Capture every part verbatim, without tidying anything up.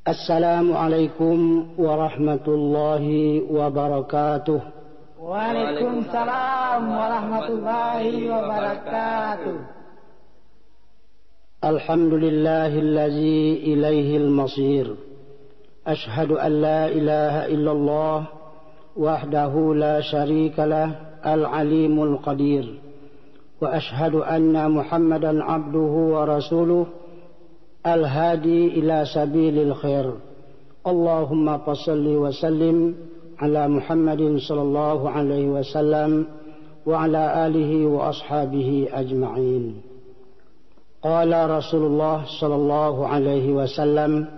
Assalamualaikum warahmatullahi wabarakatuh. Waalaikumsalam warahmatullahi wabarakatuh. Alhamdulillahillazi ilaihil masir. Asyhadu an la ilaha illallah wahdahu la syarikalah, al-alimul qadir. Wa asyhadu anna Muhammadan abduhu wa rasuluh, al-hadi ila sabilil khair. Allahumma fasalli wa sallim ala Muhammadin sallallahu alaihi wasallam wa ala alihi wa ashabihi ajma'in. Qala Rasulullah sallallahu alaihi wasallam,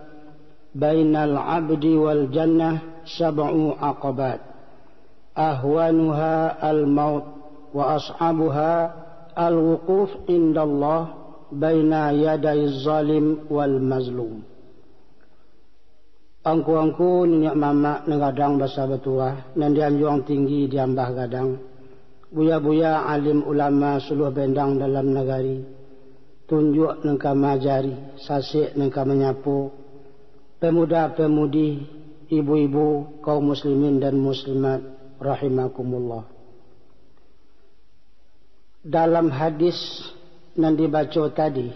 "Bainal abdi wal jannah sab'u aqabat. Ahwanuha al-maut, wa as'abuha al-wuquf indallah baina yaday zalim wal mazlum." Angku-angku, niniak mamak nan gadang basa batuah, nan dianjuang tinggi diambah gadang, buya-buya alim ulama suluah bendang dalam nagari, tunjuak nan ka maajari, sasek nan ka manyapo, pemuda-pemudi, ibu-ibu, kaum muslimin dan muslimat, rahimakumullah. Dalam hadis nan dibaco tadi,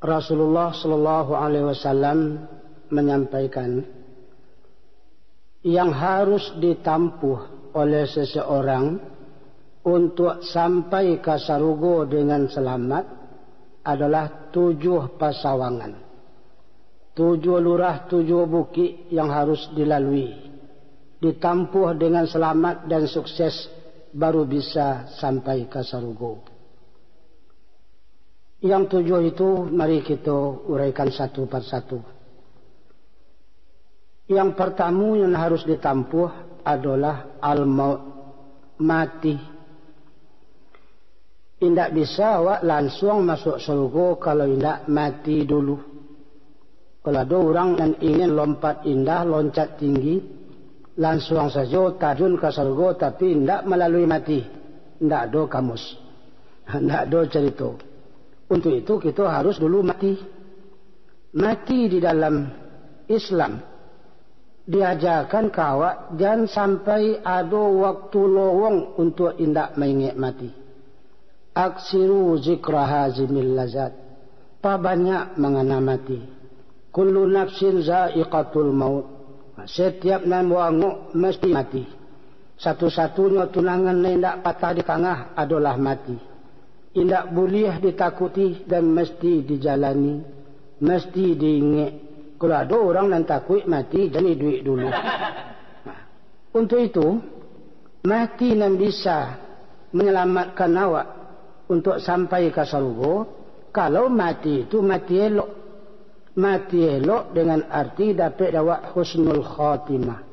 Rasulullah sallallahu alaihi wasallam manyampaikan, yang harus ditampuh oleh seseorang untuak sampai ka sarugo dengan salamat adolah tujuah pasawangan. Tujuah lurah, tujuah bukik yang harus dilalui, ditampuh dengan salamat dan sukses, baru bisa sampai ka sarugo. Yang tujuah itu, mari kito uraikan satu parsatu. Yang partamo yang harus ditampuh adolah al-maut, mati. Indak bisa awak lansuang masuak sarugo kalau indak mati dulu. Kalau ado urang nan ingin lompat indah, loncat tinggi, lansuang sajo tajun ka sarugo, tapi indak malalui mati, indak ado kamus, indak ado carito. Untuak itu, kito harus dulu mati. Mati di dalam Islam diajakan ka awak, jan sampai ado waktu lowong untuak indak maingek mati. Aksiru zikra hazimil lazat. Pabanyak mangana mati. Kullu nafsin za'iqatul maut. Setiap nan baangok mesti mati. Satu-satunyo tunangan nan indak patah di tangah adolah mati. Indak buliah ditakuti dan mesti dijalani, mesti diingek. Kalau ado urang nan takuik mati, jan iduik dulu. Nah, untuak itu, mati nan bisa manyalamatkan awak untuak sampai ka sarugo, kalau mati tu mati elok. Mati elok dengan arti dapek dek awak husnul khatimah.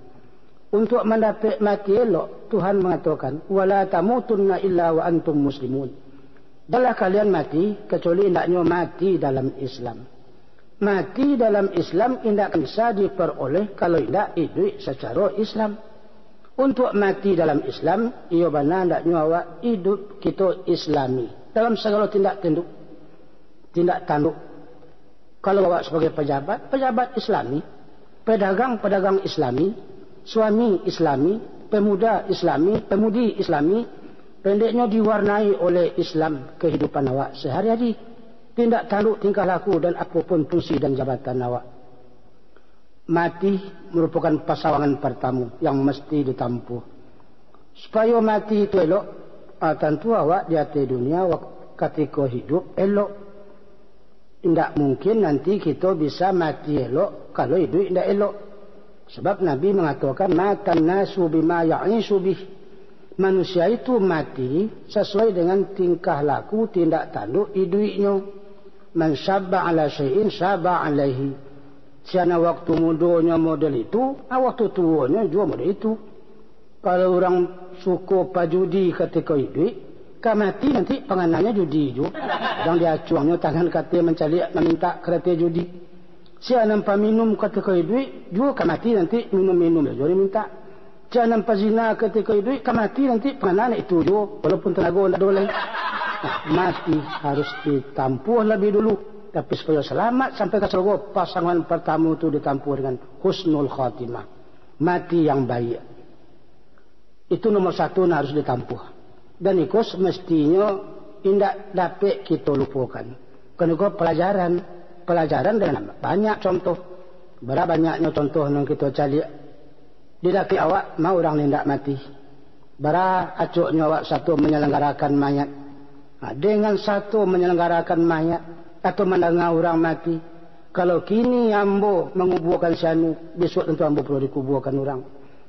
Untuak mandapek mati elok, Tuhan mangatokan, "Wala tamutunna illa wa antum muslimun." Janlah kalian mati, kacuali indaknyo mati dalam Islam. Mati dalam Islam indak bisa diperoleh kalau indak iduik sacaro Islam. Untuak mati dalam Islam, iyo bana andaknyo awak iduik kito Islami dalam sagalo tindak tanduk, tindak tanduk. Kalau awak sabagai pajabat, pajabat Islami, padagang, padagang Islami, suami Islami, pemuda Islami, pemudi Islami, pendeknyo diwarnai oleh Islam kehidupan awak sehari-hari, tindak tanduk, tingkah laku, dan apo pun fungsi dan jabatan awak. Mati marupokan pasawangan partamo yang mesti ditampuah. Supayo mati itu elok, ah, tantu awak di ateh dunia wak-, katiko hidup elok. Indak mungkin nanti kito bisa mati elok, kalau iduik indak elok. Sabab Nabi mangatokan, "Matan nasu bima ya'ishu bih." Manusia itu mati sasuai dengan tingkah laku, tindak tanduk iduiknyo. "Man syabba ala syai'in syaba alaihi." Siana waktu mudonyo model itu, ah, waktu tuonyo juo model itu. Kalau urang suko pajudi katiko iduik, ka mati nanti pangananyo judi juo. Sadang diacuangnyo tangan ka ateh mancaliak mamintak karate judi. Sia nan paminum katiko iduik, juo ka mati nanti minum-minum juo dimintak. Sia nan pazina katiko iduik, ka mati nanti pangana itu juo, walaupun tanago ndak ado lai. Nah, mati harus ditampuah labiah dulu. Tapi supayo salamat sampai ka sarugo, pasangan partamo tu ditampuah dengan husnul khatimah, mati yang baiak. Itu nomor satu nan harus ditampuah. Dan iko semestinyo indak dapek kito lupokan. Karano iko palajaran, palajaran dengan banyak contoh. Bara banyaknyo contoh nan kito caliak. Di dakek awak, ma urang nan indak mati. Bara acoknyo awak sato manyalanggarakan mayat. Ha, dengan sato manyalanggarakan mayat atau mandanga urang mati, kalau kini ambo mangubuakan si anu, bisuak tantu ambo pulo dikubuakan urang.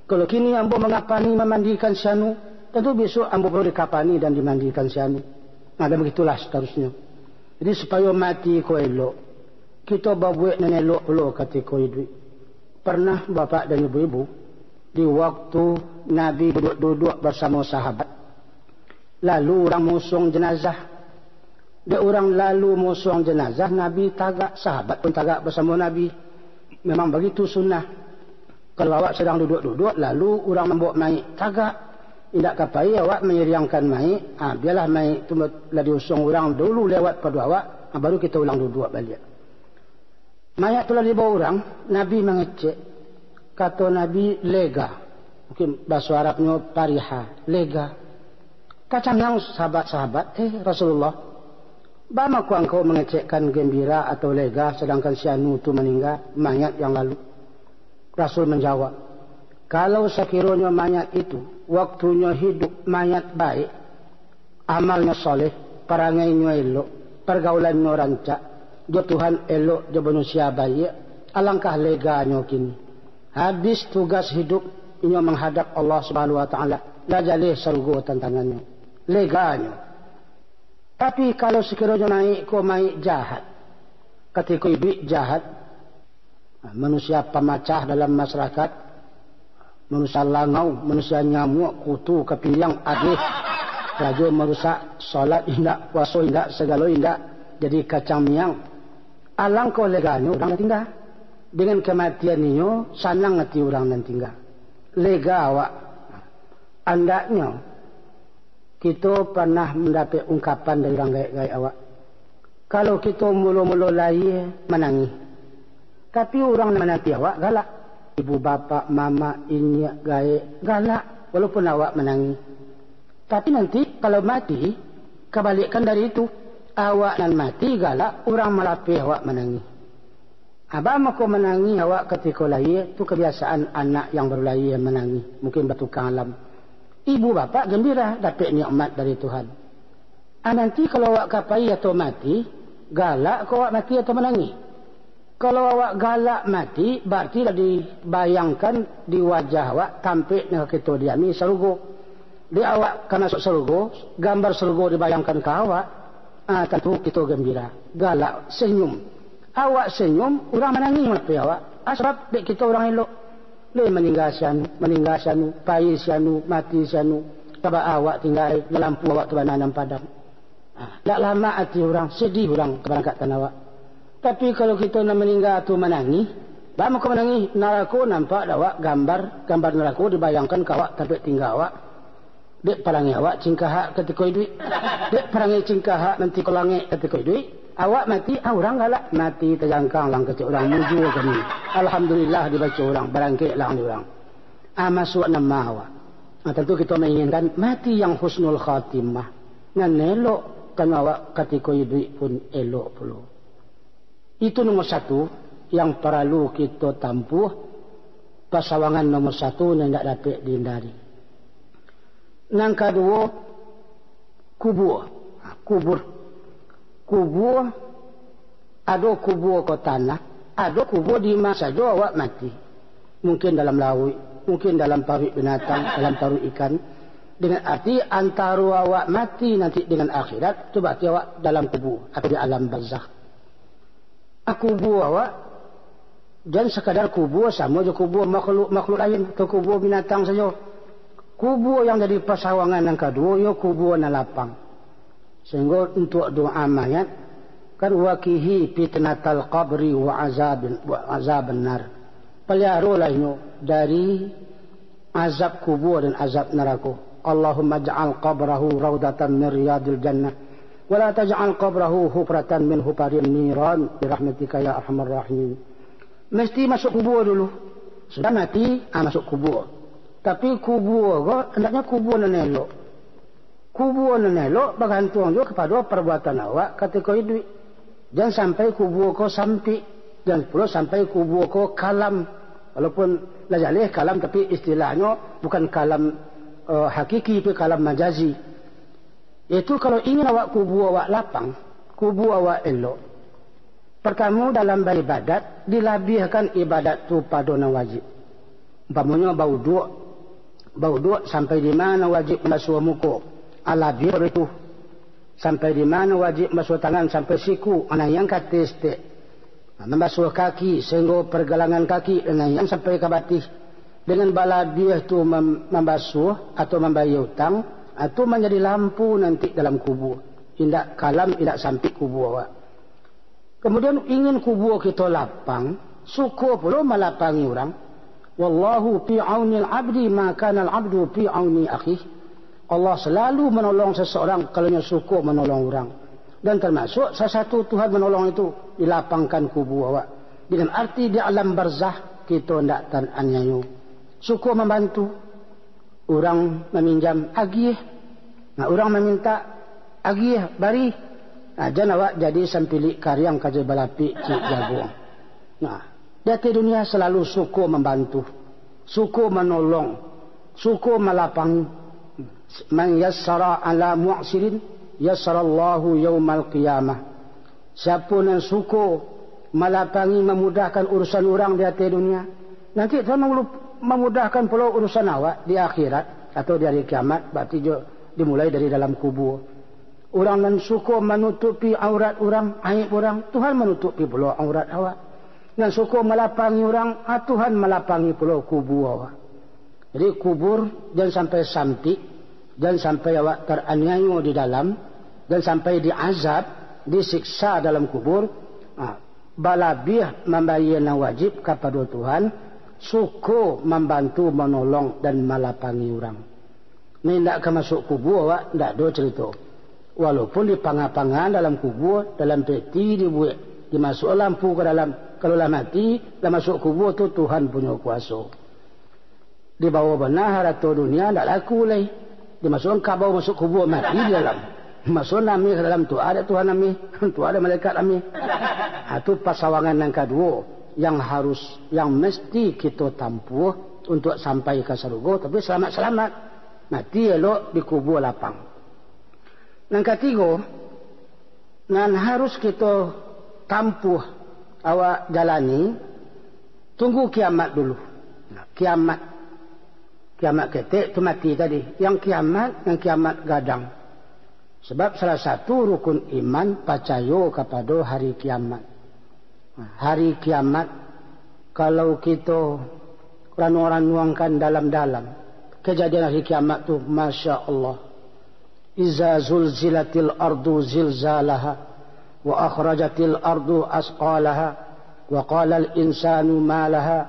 Kalau kini ambo mangapani, mamandikan si anu, tantu bisuak ambo pulo dikapani dan dimandikan si anu. Nah, dan begitulah seterusnyo. Jadi, supayo mati ko elok, kito babuek nan elok pulo katiko iduik. Pernah, bapak dan ibu-ibu, di waktu Nabi duduak-duduak basamo sahabat, lalu urang musuang jenazah. Dek urang lalu musuang jenazah, Nabi tagak, sahabat pun tagak basamo Nabi. Memang bagitu sunnah. Kalau awak sadang duduak-duduak, lalu urang mambawok mayik, tagak. Indak ka pai awak mairiangkan mayik, ha, bialah mayik tu lah diusuang urang dulu lewat pado awak, ha, baru kito ulang duduak baliak. Mayik tu lah dibawa urang, Nabi mangecek. Kato Nabi, "Lega." Mungkin bahaso Arabnyo fariha, lega. Tacangang sahabat-sahabat, "Eh, Rasulullah, baa mangko angkau mangecekkan gembira atau lega, sadangkan si anu tu maningga, mayat yang lalu?" Rasul manjawab, "Kalau sakironyo mayat itu, waktunyo hidup mayat baik, amalnyo soleh, parangainyo elok, pargaulannyo rancak, jo Tuhan elok, jo manusia baiak, alangkah leganyo kini. Habis tugas hidup, inyo manghadap Allah Subhanahu wa Ta'ala, lah jaleh sarugo tantangannyo. Leganyo. Tapi, kalau sakironyo mayik ko mayik jahat, katiko iduik jahat, manusia pamacah dalam masyarakat, manusia langau, manusia nyamuak, kutu, kapiliang, ageh, karajo marusak, salat indak, puaso indak, sagalo indak, jadi kacang miang. Alangkah leganyo urang nan tingga. Dengan kamatian inyo, sanang ati urang nan tingga. Lega awak. Andaknyo kito panah mandapek ungkapan dari urang gaek-gaek awak. Kalau kito mulo-mulo lahia manangih, tapi urang nan mananti awak galak, ibu bapak, mamak, inyiak, gaek, galak, walaupun awak manangih. Tapi nanti kalau mati, kabalikkan dari itu, awak nan mati galak, urang malapeh awak manangih. Abah mako manangih awak katiko lahia, tu kabiasaan anak yang baru lahia manangih, mungkin batukang alam. Ibu bapak gembira dapek nikmat dari Tuhan. Ah, nanti kalau awak ka pai atau mati, galak ko awak mati atau manangih? Kalau awak galak mati, barati lah dibayangkan di wajah awak tampek nan ka kito diami, sarugo. Dek awak ka masuak sarugo, gambar sarugo dibayangkan ka awak, ah, tantu kito gembira, galak, senyum. Awak senyum, urang manangih malapeh awak. Ah, sabab dek kito urang elok. Lai maningga si anu, maningga si anu, pai si anu, mati si anu. Sabab awak tingga, lampu awak tu bana nan padam. Ah, dak lamak ati urang, sedih urang kabarangkatan awak. Tapi kalau kito nan maningga tu manangih, baa mako manangih, narako nampak dek awak gambar, gambar narako dibayangkan ka awak tampek tingga awak. Dek parangai awak cingkahak katiko iduik. Dek parangai cingkahak nan tiko langek katiko iduik. Awak mati, ah, urang galak. Mati tajangkang lah kecek urang, mujua kami. Alhamdulillah dibaco urang, barangkek lah di urang. Ah, masuak nama awak. Ah, tantu kito mainginkan mati yang husnul khatimah. Nan elok, kan awak katiko iduik pun elok pulo. Itu nomor satu yang paralu kito tampuah, pasawangan nomor satu nan indak dapek dihindari. Nan kaduo, kubua. Kubur. Kubua, ado kubua ko tanah, ado kubua di ma sajo awak mati. Mungkin dalam lauik, mungkin dalam paruik binatang, dalam paruik ikan. Dengan arti antaro awak mati nanti dengan akhirat, tu barati awak dalam kubua atau di alam barzakh. Ah, kubua awak jan sakadar kubua samo jo kubua makhluk-makhluk lain atau kubua binatang sajo. Kubua yang jadi pasawangan nan kaduo, iyo kubua nan lapang. Sahinggo untuak doa mayat, kan, "Waqihi fitnatal qabri wa azabin, wa azaban nar." Paliarolah inyo dari azab kubua dan azab narako. "Allahumma ja'al qabrahu raudatan min riyadil jannah." Wala taj'al qabrahu hufratan min hufarin niran, birahmatika ya arhamar rahimin. Mesti masuk kubur dulu. Sudah mati, ah, masuk kubur. Tapi kubur ko, hendaknyo kubur nan elok. Kubur nan elok bagantuang juo kapado parbuatan awak katiko iduik. Jan sampai kubur ko sampik, jan pulo sampai kubur ko kalam. Walaupun lah jaleh kalam, tapi istilahnyo bukan kalam, eh, hakiki, tapi kalam majazi. Yaitu kalau ingin awak kubur awak lapang, kubur awak elok, partamo dalam baibadat, dilabiahkan ibadat tu pado nan wajib. Umpamonyo bauduak, bauduak sampai di ma nan wajib mambasuah muko, alabiah pado itu. Sampai di ma nan wajib mambasuah tangan, sampai siku, manaiang ka ateh saketek. Mambasuah kaki, sainggo pargalangan kaki, manaiang sampai ka batih. Dengan balabiah tu mam-, mambasuah atau mambayia utang, ah, tu manjadi lampu nanti dalam kubur. Indak kalam, indak sampik kubur awak. Kemudian, ingin kubur kito lapang, suko pulo malapangi urang. Wallahu fi aunil abdi ma kanal abdu fi auni akhih. Allah salalu manolong sasaurang kalau nyo suko manolong urang. Dan tamasuk salah satu Tuhan manolong itu, dilapangkan kubur awak. Dengan arti di alam barzah, kito ndak taaniayo. Suko mambantu. Urang maminjam, agiah. Nah, urang mamintak, agiah, bari. Nah, jan awak jadi sampilik kariang, kaja balapik cik jaguang. Nah, di ateh dunia salalu suko mambantu, suko manolong, suko malapangi. Man yassara ala mu'sirin, yassarallahu yaumal qiyamah. Siapo nan suko malapangi, mamudahkan urusan urang di ateh dunia, nanti Tuhan mamulu-, mamudahkan pulo urusan awak di akhirat atau di hari kiamat, berarti jo dimulai dari dalam kubur. Urang nan suko manutupi aurat urang, aib urang, Tuhan manutupi pulo aurat awak. Nan suko malapangi urang, ah, Tuhan malapangi pulo kubur awak. Jadi, kubur jan sampai sampik, jan sampai awak taraniayo di dalam, jan sampai diazab, disiksa dalam kubur. Ha, balabiah mambayia nan wajib kapado Tuhan, suko mambantu, manolong, dan malapangi urang. Nan indak ka masuk kubur awak, ndak ado carito. Walaupun dipanga-pangaan dalam kubur, dalam peti dibuek, dimasuak lampu ka dalam, kalau lah mati, lah masuk kubur, tu Tuhan punyo kuaso. Dibawo bana harato dunia, ndak laku lai. Dimasuakan kabau masuk kubur, mati di dalam. Masuak ameh ka dalam, tu ado Tuhan ameh, tu ado malaikat ameh. Ha, tu pasawangan nan kaduo yang harus, yang mesti kito tampuah untuak sampai ka sarugo, tapi salamat-salamat. Mati elok, dikubur lapang. Nan katigo, nan harus kito tampuah, awak jalani, tunggu kiamat dulu. Nah, kiamat. Kiamat ketek tu mati tadi. Yang kiamat, yang kiamat gadang. Sebab salah satu rukun iman, pacayo kapado hari kiamat. Nah, hari kiamat, kalau kito ranuang-ranuangkan dalam-dalam, kejadian hari kiamat tu, Masya Allah. Iza zulzilatil ardu zilzalaha, wa akhrajatil ardu asqalaha, wa qalal insanu ma laha,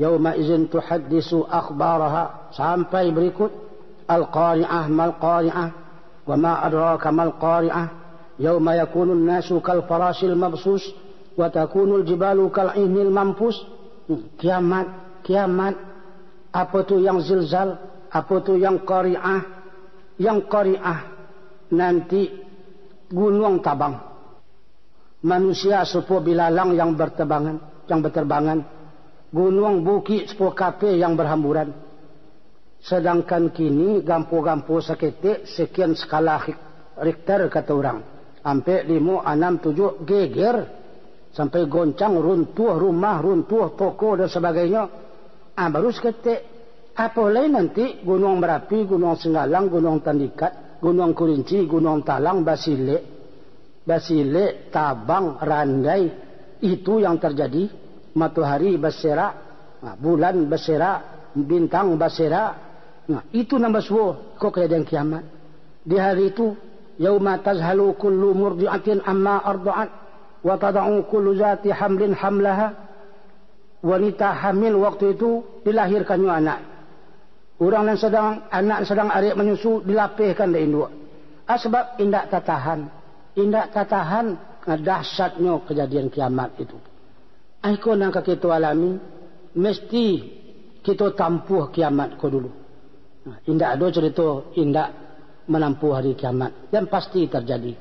yauma izin tuhaddisu akhbaraha, sampai berikut, al-qari'ah mal qari'ah, wa ma adraka mal qari'ah, yauma yakunun nasu kal farasil mabsus, wa takunul jibalu kal ihnil manfus. Kiamat, kiamat. Apa tu yang zilzal? Apa tu yang qari'ah? Yang qari'ah nanti gunuang tabang. Manusia sarupo bilalang yang berterbangan, yang berterbangan. Gunuang bukik sarupo kape yang berhamburan. Sadangkan kini gampo-gampo saketek, sekian skala Rik-, Richter, kato urang, ampek, limo, anam, tujuah, geger, sampai goncang, runtuah rumah, runtuah toko, dan sabagainyo. Ah, baru saketek. Apo lai nanti Gunuang Marapi, Gunuang Singgalang, Gunuang Tandikat, Gunuang Kurinci, Gunuang Talang, basilek, basilek, tabang, randai. Itu yang terjadi. Matohari baserak, ah, bulan baserak, bintang baserak. Nah, itu nan basuo ko kejadian kiamat. Di hari itu, yauma tazhalu kullu murdi'atin amma arda'at, wa tada'u kullu zati hamlin hamlaha. Wanita hamil waktu itu dilahirkannyo anak. Urang nan sadang, anak nan sadang arek manyusu dilapehkan dek induak. Ah, sabab indak tatahan. Indak tatahan dahsyatnyo kajadian kiamat itu. Ai ko nan ka kito alami, mesti kito tampuah kiamat ko dulu. Nah, indak ado carito indak manampuah hari kiamat, yang pasti tarjadi.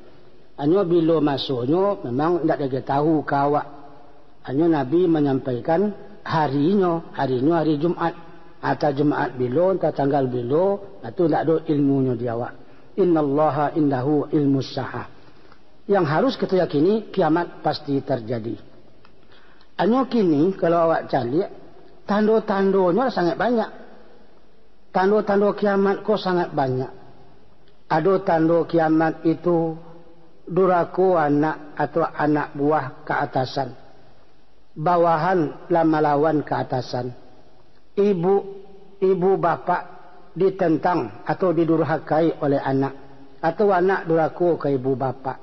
Hanyo bilo masonyo memang indak diketahui ka awak. Hanyo Nabi manyampaikan harinyo, harinyo hari Jumaat. Antah Jumaat bilo, antah tanggal bilo, nah, tu indak ado ilmunyo di awak. Innallaha indahu ilmus sa'ah. Yang harus kito yakini, kiamat pasti tarjadi. Hanyo kini, kalau awak caliak, tando-tandonyo sangaik banyak. Tando-tando kiamat ko sangaik banyak. Ado tando kiamat itu, durako anak atau anak buah ka atasan, bawahan lah malawan ka atasan. Ibu, ibu bapak ditentang atau didurhakai oleh anak, atau anak durako ka ibu bapak,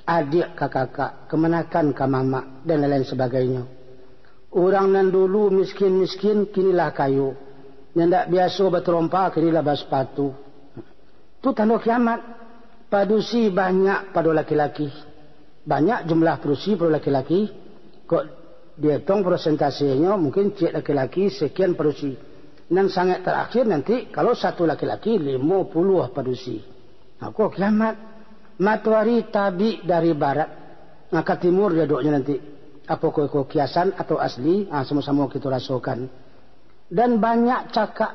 adiak ka kakak, kamanakan ka mamak, dan lain-lain sabagainyo. Urang nan dulu miskin-miskin, kini lah kayo. Nan ndak biaso batarompa, kini lah basapatu. Tu tando kiamat. Padusi banyak pado laki-laki. Banyak jumlah padusi pado laki-laki. Kok dietong persentasenyo, mungkin ciek laki-laki, sekian padusi. Nan sangaik tarakhir nanti, kalau satu laki-laki, limo puluah padusi. Nah, ko kiamat. Matoari tabik dari barat, nah, ka timur diadoknyo nanti. Apokoh iko kiasan atau asli, ah, samo-samo kito rasokan. Dan banyak cakak,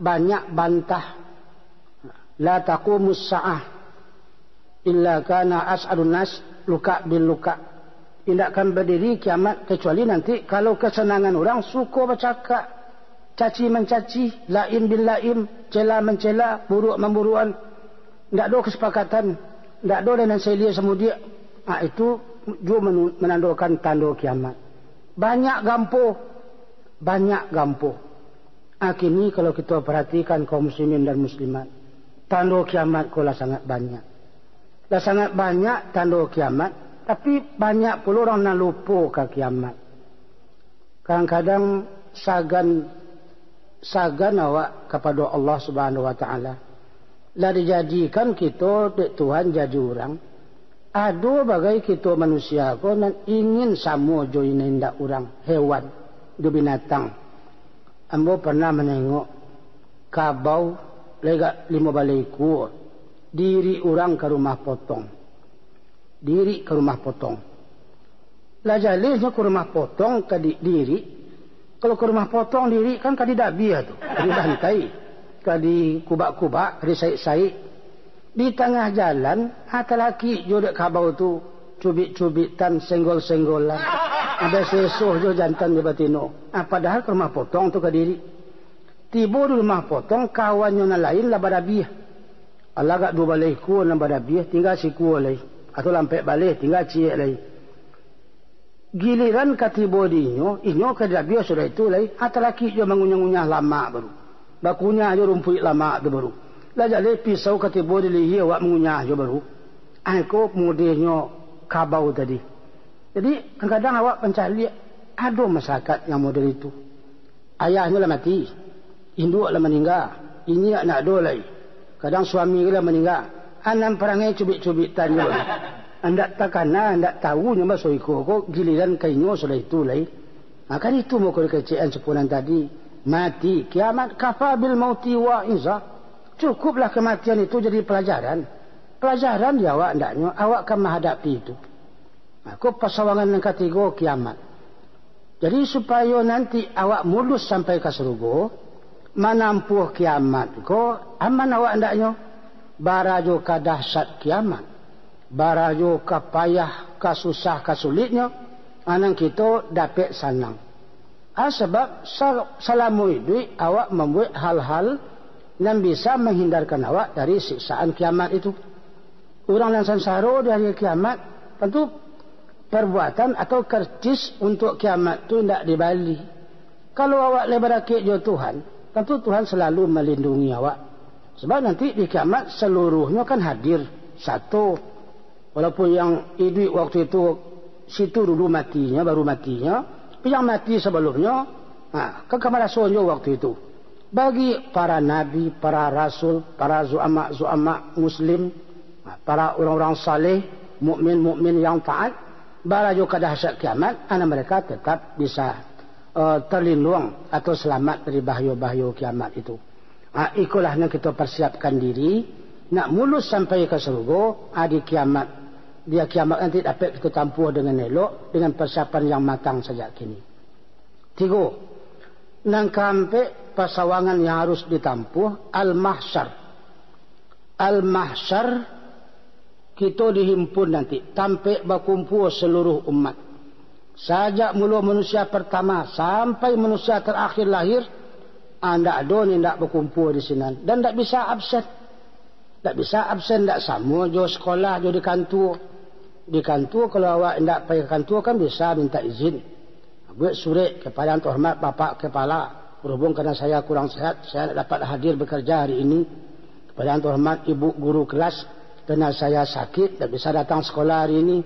banyak bantah. La taqumus sa'ah illa kana as'adun nas lukak bil lukak. Indak akan badiri kiamat, kecuali nanti kalau kasanangan urang suko bacakak, caci mancaci, laim bin laim, cela mancela, buruak mamburuakan. Ndak ado kasapakatan, ndak ado nan sailia samudiak. Ah, itu juo manu-, manandokan tando kiamat. Banyak gampo, banyak gampo. Ah, kini kalau kito paratikan, kaum muslimin dan muslimat, tando kiamat ko lah sangaik banyak. Lah sangaik banyak tando kiamat, tapi banyak pulo urang nan lupo ka kiamat. Kadang-kadang sagan, sagan awak kapado Allah Subhanahu wa Ta'ala. Lah dijadikan kito dek Tuhan jadi urang. Ado bagai kito manusia ko nan ingin samo jo indak urang, hewan, jo binatang. Ambo parnah manengok kabau, lai agak limo baleh ikua, diirik urang ka rumah potong. Diirik ka rumah potong. Lah jalehnyo ka rumah potong ka di-, diirik. Kalau ka rumah potong diirik kan ka didabiah tu, ka dibantai, ka dikubak-kubak, ka disaik-saik. Di tangah jalan, ha, talakik jo dek kabau tu, cubik-cubikan, senggol-senggolan. Ado sesoh jo jantan jo batino. Ha, padahal ka rumah potong tu ka diirik. Tibo di rumah potong, kawannyo nan lain lah badabiah. Alah agak duo baleh ikua nan badabiah, tingga sikua lai. Atau lah ampek baleh, tingga ciek lai. Giliran ka tibo di inyo, inyo ka didabiah sudah itu lai, ha, talakik jo mangunyah-ngunyah lamak baru. Bakunyah jo rumpuik lamak tu baru. Lah jaleh pisau ka tibo di lihia awak mangunyah jo baru. Ai ko modelnyo kabau tadi. Jadi, kadang-kadang awak pancaliak, ado masyarakat yang model itu. Ayahnyo lah mati, induak lah maningga, inyiak ndak ado lai. Kadang suami lah maningga, anam parangai cubik-cubikan nyo. Ndak takana, ndak tahu nyo baso iko ko, giliran ka inyo sudah itu lai. Mako itu mako dikecekan sapunan tadi, mati, kiamat, kafa bil mauti wa'iza. Cukuplah kematian itu jadi pelajaran. Pelajaran di awak andaknyo, awak ka mahadapi itu. Nah, ko pasawangan nan katigo, kiamat. Jadi, supayo nanti awak mulus sampai ka sarugo, manampuah kiamat ko, aman awak andaknyo. Barajo ka dahsyat kiamat, barajo ka payah, ka susah, ka sulitnyo, anang kito dapek sanang. Ah, sabab sa-, salamo iduik awak mambuek hal-hal nan bisa manghindarkan awak dari siksaan kiamat itu. Urang nan sansaro di hari kiamat, tantu parbuatan atau karcis untuak kiamat tu indak dibali. Kalau awak lai barakek jo Tuhan, tantu Tuhan salalu malindungi awak. Sabab nanti di kiamat saluruhnyo kan hadir, sato. Walaupun yang iduik waktu itu, situ dulu matinyo, baru matinyo, tapi yang mati sabalumnyo, ha, kan ka maraso juo waktu itu. Bagi para nabi, para rasul, para zu'ama-zu'ama muslim, ha, para urang-urang saleh, Mukmin-mukmin yang taat, barajo ka dahsyat kiamat, ana mereka tetap bisa, eh, terlindung atau selamat dari bahayo-bahayo kiamat itu. Ah, ikolah nan kita persiapkan diri, nak mulus sampai ka sarugo, ah, di kiamat. Di kiamat nanti dapat kita tampuh dengan elok, dengan persiapan yang matang sajak kini. Tigo, nan kaampek, pasawangan yang harus ditampuh, al-mahsyar. Al-mahsyar, kito dihimpun nanti, tampek bakumpua saluruh umat. Sajak mulo manusia partama sampai manusia tarakhir lahir, ah, ndak ado ni ndak bakumpua di sinan. Dan ndak bisa absen. Ndak bisa absen, ndak samo jo sekolah, jo di kantua. Di kantua, kalau awak indak pai ka kantua, kan bisa mintak izin. Buek surek kepada yang terhormat Bapak Kepala, berhubung karena saya kurang sehat, saya ndak dapat hadir bekerja hari ini. Kepada yang terhormat Ibu Guru Kelas, karena saya sakit, ndak bisa datang sekolah hari ini.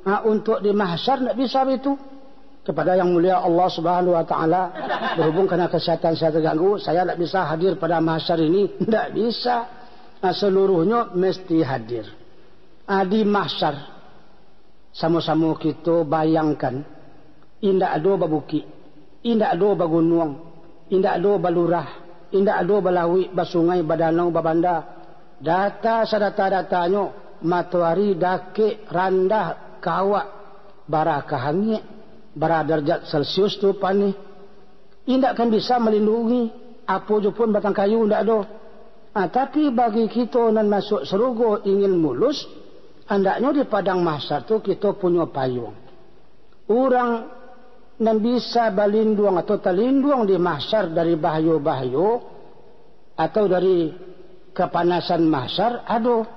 Ha, untuk di mahsyar ndak bisa begitu. Kepada Yang Mulia Allah Subhanahu Wa Taala, berhubung karena kesehatan saya terganggu, saya ndak bisa hadir pada mahsyar ini. Ndak bisa. Ha, seluruhnyo mesti hadir. Ha, di mahsyar, samo-samo kito bayangkan, indak ado babukik, indak ado bagunuang, indak ado balurah, indak ado balauik, basungai, badanau, babanda. Data sadata-datanyo, matoari dakek, randah, ka awak, bara ka hangek, bara darajat Celcius tu paneh. Indak kan bisa malindungi, apo jo pun batang kayu indak ado. Ah, tapi bagi kito nan masuak sarugo ingin mulus, andaknyo di padang mahsyar tu kito punyo payuang. Urang nan bisa balinduang atau talinduang di mahsyar dari bahayo-bahayo atau dari kapanasan mahsyar ado.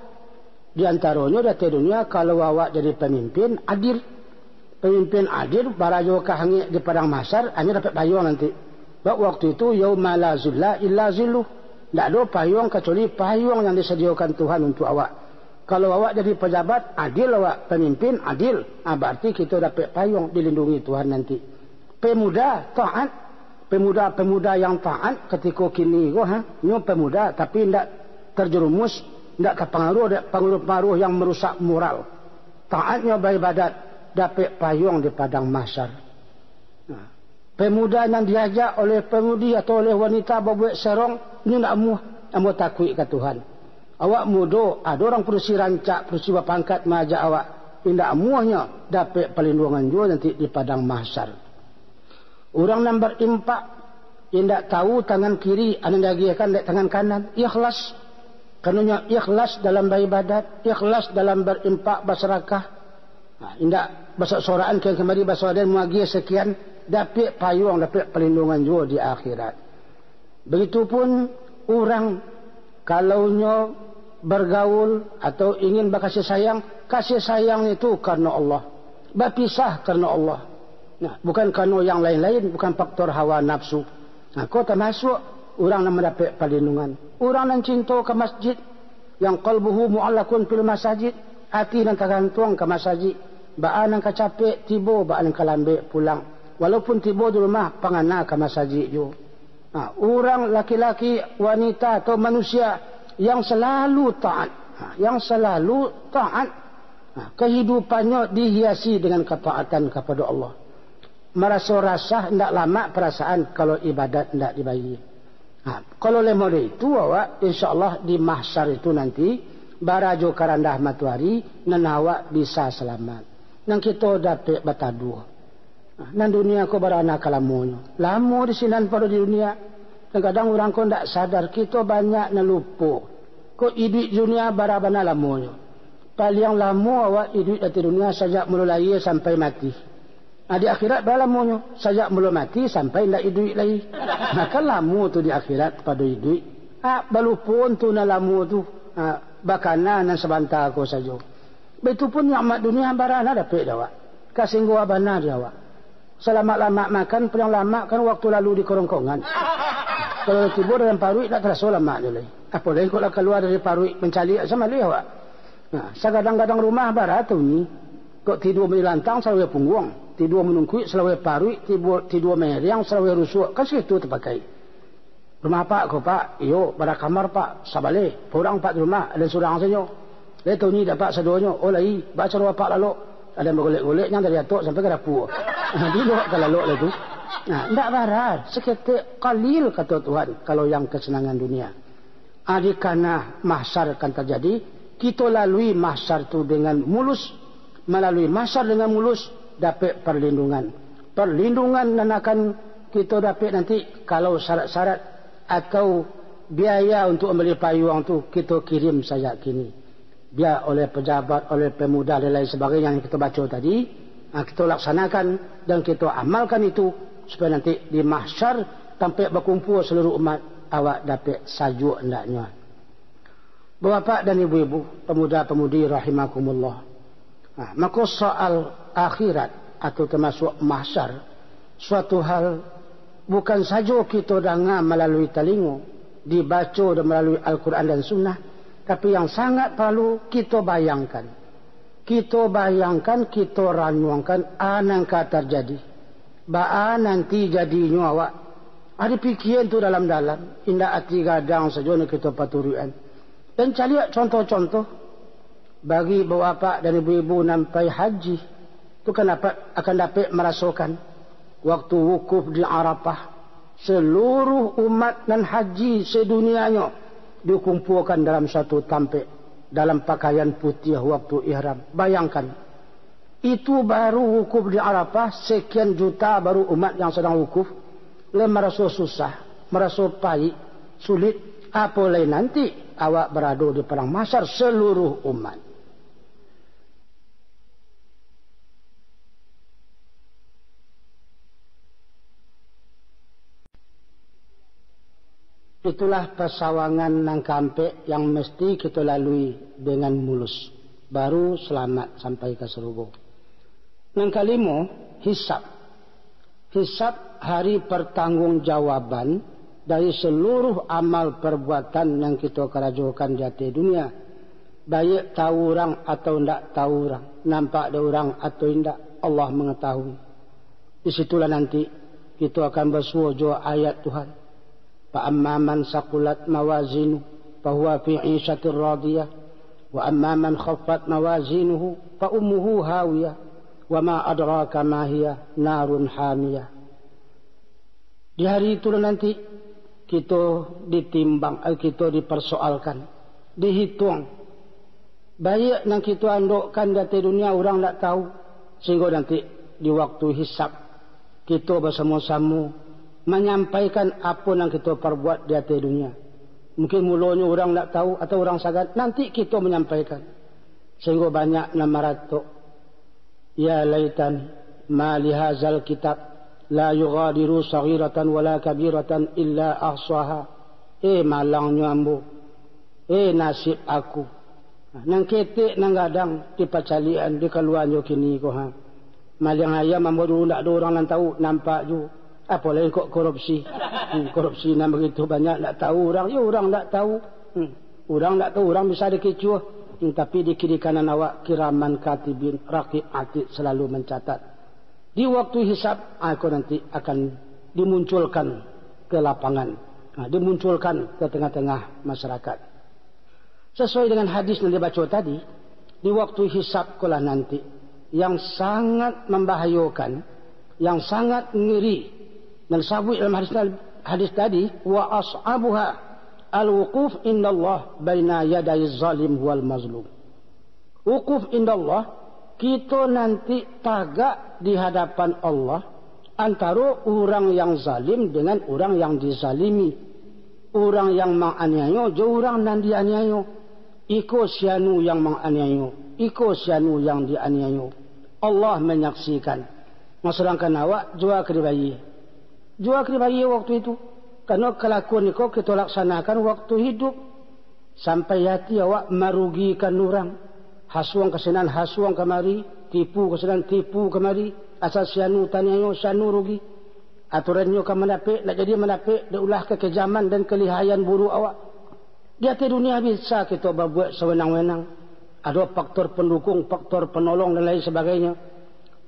Di antaronyo di ateh dunia, kalau awak jadi pamimpin, adil. Pamimpin adil, barajo ka hangek di padang mahsyar, hanyo dapek payuang nanti. Bak waktu itu, yauma la zilla illa zilluh. Ndak ado payuang kacuali payuang yang disadiokan Tuhan untuk awak. Kalau awak jadi pejabat, adil awak, pamimpin, adil. Ah, bararti kito dapek payuang, dilindungi Tuhan nanti. Pemuda taat, pemuda-pemuda yang taat katiko kini ko, ha, nyo pemuda tapi ndak terjerumus, ndak terpengaruh dek pengaruh-pengaruh yang merusak moral. Taatnyo baibadat, dapek payuang di padang mahsyar. Nah, pemuda nan diajak oleh pamudi atau oleh wanita babuek serong, nyo ndak amuah, ambo takuik ka Tuhan. Awak mudo, ado urang padusi rancak, padusi bapangkat maajak awak, indak amuahnyo dapek palindungan juo nanti di padang mahsyar. Urang nan barimpak, indak tahu tangan kiri nan diagiahkan dek tangan kanan, ikhlas. Karanonyo ikhlas dalam baibadat, ikhlas dalam barimpak, basarakah. Nah, indak basorak-sorakan kian kamari, basorak den muagiah sakian, dapek payuang, dapek palindungan juo di akhirat. Begitupun urang, kalau nyo bergaul atau ingin bakasih sayang, kasih sayang itu karano Allah, bapisah karano Allah. Nah, bukan karano yang lain-lain, bukan faktor hawa nafsu. Nah, ko tamasuak urang nan mandapek palindungan. Urang nan cinto ka masjid, yang qalbuhu mu'allakun fil masajid, ati nan tagantuang ka masajid, baa nan ka capek tibo, baa nan ka lambek pulang. Walaupun tibo di rumah, pangana ka masajid juo. Ha, urang laki-laki, wanita, atau manusia yang salalu taat, ha, yang salalu taat, ha, kahidupannyo dihiasi dengan kataatan kapado Allah. Maraso rasah, ndak lamak parasaan kalau ibadat ndak dibayia. Ha, kalau lai model itu awak, insya Allah di mahsyar itu nanti, barajo ka randah matoari, nan awak bisa salamat. Nan kito dapek bataduah. Nah, nan dunia ko bara nan ka lamonyo. Lamo di sinan pado di dunia. Kadang-kadang urang ko ndak sadar, kito banyak nan lupo. Ko iduik di dunia bara bana lamonyo. Paliang lamo awak iduik di ateh dunia sajak mulo lahia sampai mati. Nah, di akhirat bara lamonyo, sajak mulo mati sampai ndak iduik lai. Mako lamo tu di akhirat pado iduik. Ah, balupoan tu nan lamo tu. Ah, bakana nan sabanta ko sajo. Baitu pun nikmat dunia bara nan dapek dek awak. Kasinggoa bana di awak. Salamak-lamak makan, paliang lamak kan waktu lalu di korongkongan. Kalau tibo dalam paruik, ndak taraso lamaknyo lai. Apo lai kok lah kalua dari paruik mancaliak, samaluih awak. Nah, sagadang-gadang rumah bara tauni. Kok tidua manilantang salaweh pungguang, tidua manungkuik salaweh paruik, tidua, tidua maeriang salaweh rusuak, kan sagitu tapakai. Rumah apak ko, Pak? Iyo, bara kamar, Pak. Sabaleh. Urang, Pak, di rumah, ado surang sajo. Lai tahu ni dapat sadonyo, oh lai, baco doa apak lalok. Ada bagolek-golek nyo dari atok sampai ka dapua. Bilo ka lalok lah tu. Nah, ndak barar, saketek, qalil kato Tuhan, kalau yang kasanangan dunia. Ah, di kana mahsyar kan tajadi, kito lalui mahsyar tu dengan mulus, malalui mahsyar dengan mulus, dapek parlindungan. Parlindungan nan akan kito dapek nanti, kalau syarat-syarat atau biaya untuk mambali payuang tu, kito kirim sajak kini. Bia oleh pejabat, oleh pemuda, dan lain sebagainya yang kito baco tadi, ah, kito laksanakan dan kito amalkan itu, supaya nanti di mahsyar, tampek bakumpua saluruh umat, awak dapek sajuak andaknyo. Bapak dan ibu-ibu, pemuda-pemudi rahimakumullah. Ah, mako soal akhirat atau termasuk mahsyar, suatu hal bukan sajo kito danga malalui talingo, dibaco dan malalui Al-Quran dan Sunnah, tapi yang sangat paralu kito bayangkan. Kito bayangkan, kito ranuangkan, a nan ka tarjadi. Baa nanti jadinyo awak? A, dipikian tu dalam-dalam, indak ati gadang sajo nan kito paturuikan. Dan caliak contoh-contoh, bagi bapak dan ibu-ibu nan pai haji, tu kan dapat, akan dapek marasokan waktu wukuf di Arafah, saluruh umat nan haji sadunianyo dikumpulkan dalam satu tampek, dalam pakaian putiah waktu ihram. Bayangkan, itu baru wukuf di Arafah, sekian juta baru umat yang sadang wukuf, lah maraso susah, maraso paik, sulit, apo lai nanti awak barado di padang mahsyar saluruh umat. Itulah pasawangan nan kaampek yang mesti kito lalui dengan mulus, baru salamat sampai ka sarugo. Nan kalimo, hisab. Hisab, hari partanggongjawaban dari saluruh amal parbuatan nan kito karajokan di ateh dunia. Baiak tahu urang atau indak tahu urang, nampak dek urang atau indak, Allah mangatahui. Di situlah nanti kito akan basuo jo ayat Tuhan. Fa amma man saqulat mawazinuhu, fa huwa fi 'isyatir radiyah, wa amma man khaffat mawazinuhu, fa ummuhu hawiyah, wa ma adraka ma hiya, narun hamiyah. Di hari itulah nanti, kito ditimbang, eh, kito diparsoalkan, dihituang. Baiak nan kito andokkan di ateh dunia, urang ndak tahu, sahinggo nanti di waktu hisab, kito basamo-samo manyampaikan apo nan kito parbuat di ateh dunia. Mungkin mulonyo urang ndak tahu atau urang sagan, nanti kito manyampaikan. Sahinggo banyak nan maratok, "Ya laitani, ma li hazal kitab, la yughadiru saghiratan wala kabiratan illa ahsaha." Eh, malangnyo ambo. Eh, nasib aku. Nan ketek, nan gadang, dipacaliak-an, dikaluaan jo kini ko, ha. Maliang ayam ambo dulu, ndak ado urang nan tahu, nampak ju. Apo lai kok korupsi. Hmm, korupsi nan bagitu banyak, ndak tahu urang, yo urang ndak tahu. Hmm, urang ndak tahu, urang bisa dikecuah. Hmm, tapi di kiri kanan awak kiraman katibin, rakib atid salalu mancatat. Di waktu hisab, ah, ko nanti akan dimunculkan ke lapangan, ah, dimunculkan ke tengah-tengah masyarakat. Sasuai dengan hadis nan dibaco tadi, di waktu hisab kolah nanti, yang sangat mambahayokan, yang sangat ngeri, nan sabuik dalam hadis, hadis tadi, "Wa as'abuha al-wuquf indallah baina yadai zalim wal mazlum." Wukuf indallah, kito nanti tagak di hadapan Allah, antaro urang yang zalim dengan urang yang dizalimi, urang yang manganiayo jo urang nan dianiayo. Iko si anu yang manganiayo, iko si anu yang dianiayo. Allah manyaksikan. Nah, sadangkan awak juo ka dibayia. Juo ka dibayia waktu itu. Karano kalakuan iko kito laksanakan waktu hidup. Sampai ati awak marugikan urang. Hasuang ka sinan, hasuang kamari, tipu ka sinan, tipu kamari, asa si anu taniayo, si anu rugi. Aturannyo ka mandapek, ndak jadi mandapek, dek ulah kakejaman dan kalihaian buruak awak. Di ateh dunia bisa kito babuek sawenang-wenang. Ado faktor pandukuang, faktor panolong, dan lain sabagainyo.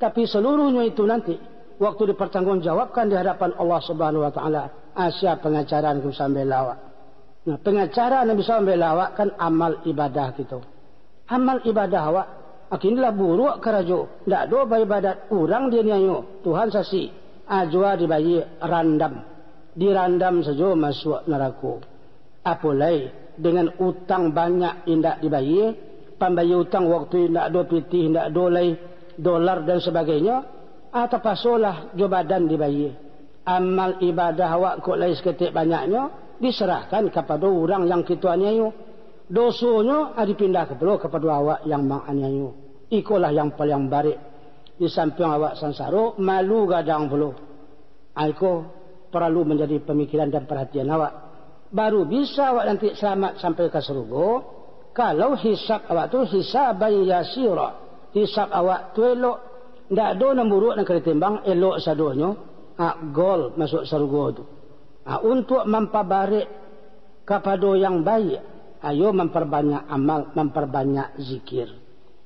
Tapi saluruhnyo itu nanti, waktu dipartangguangjawabkan di hadapan Allah Subhanahu Wa Taala, ah, sia pangacara nan bisa mambela awak? Nah, pangacara nan bisa mambela awak kan amal ibadah kito. Amal ibadah awak, kini lah buruak karajo, ndak ado baibadat, urang dianiayo, Tuhan sasi, ajuah dibayie, randam. Dirandam sajo masuak narako. Apo lai, dengan utang banyak indak dibayie, pambayie utang waktu indak ado, pitih indak ado lai, dolar dan sabagainyo, ah, tapasolah jo badan dibayie. Amal ibadah awak kok lai saketek banyaknyo, diserahkan kapado urang yang kito aniayo. Dosonyo, ah, dipindahkan pulo kapado awak yang manganiayo. Ikolah yang paliang barek. Di sampiang awak sansaro, malu gadang pulo. Ah, iko paralu manjadi pamikiran dan parhatian awak. Baru bisa awak nanti salamat sampai ka sarugo, kalau hisab awak tu hisaban yasira. Hisab awak tu elok. Ndak ado nan buruak nan ka ditimbang, elok sadonyo. Ah, gol masuak sarugo tu. Ah, untuak mampabarek kapado yang baiak, ayo mamparbanyak amal, mamparbanyak zikir.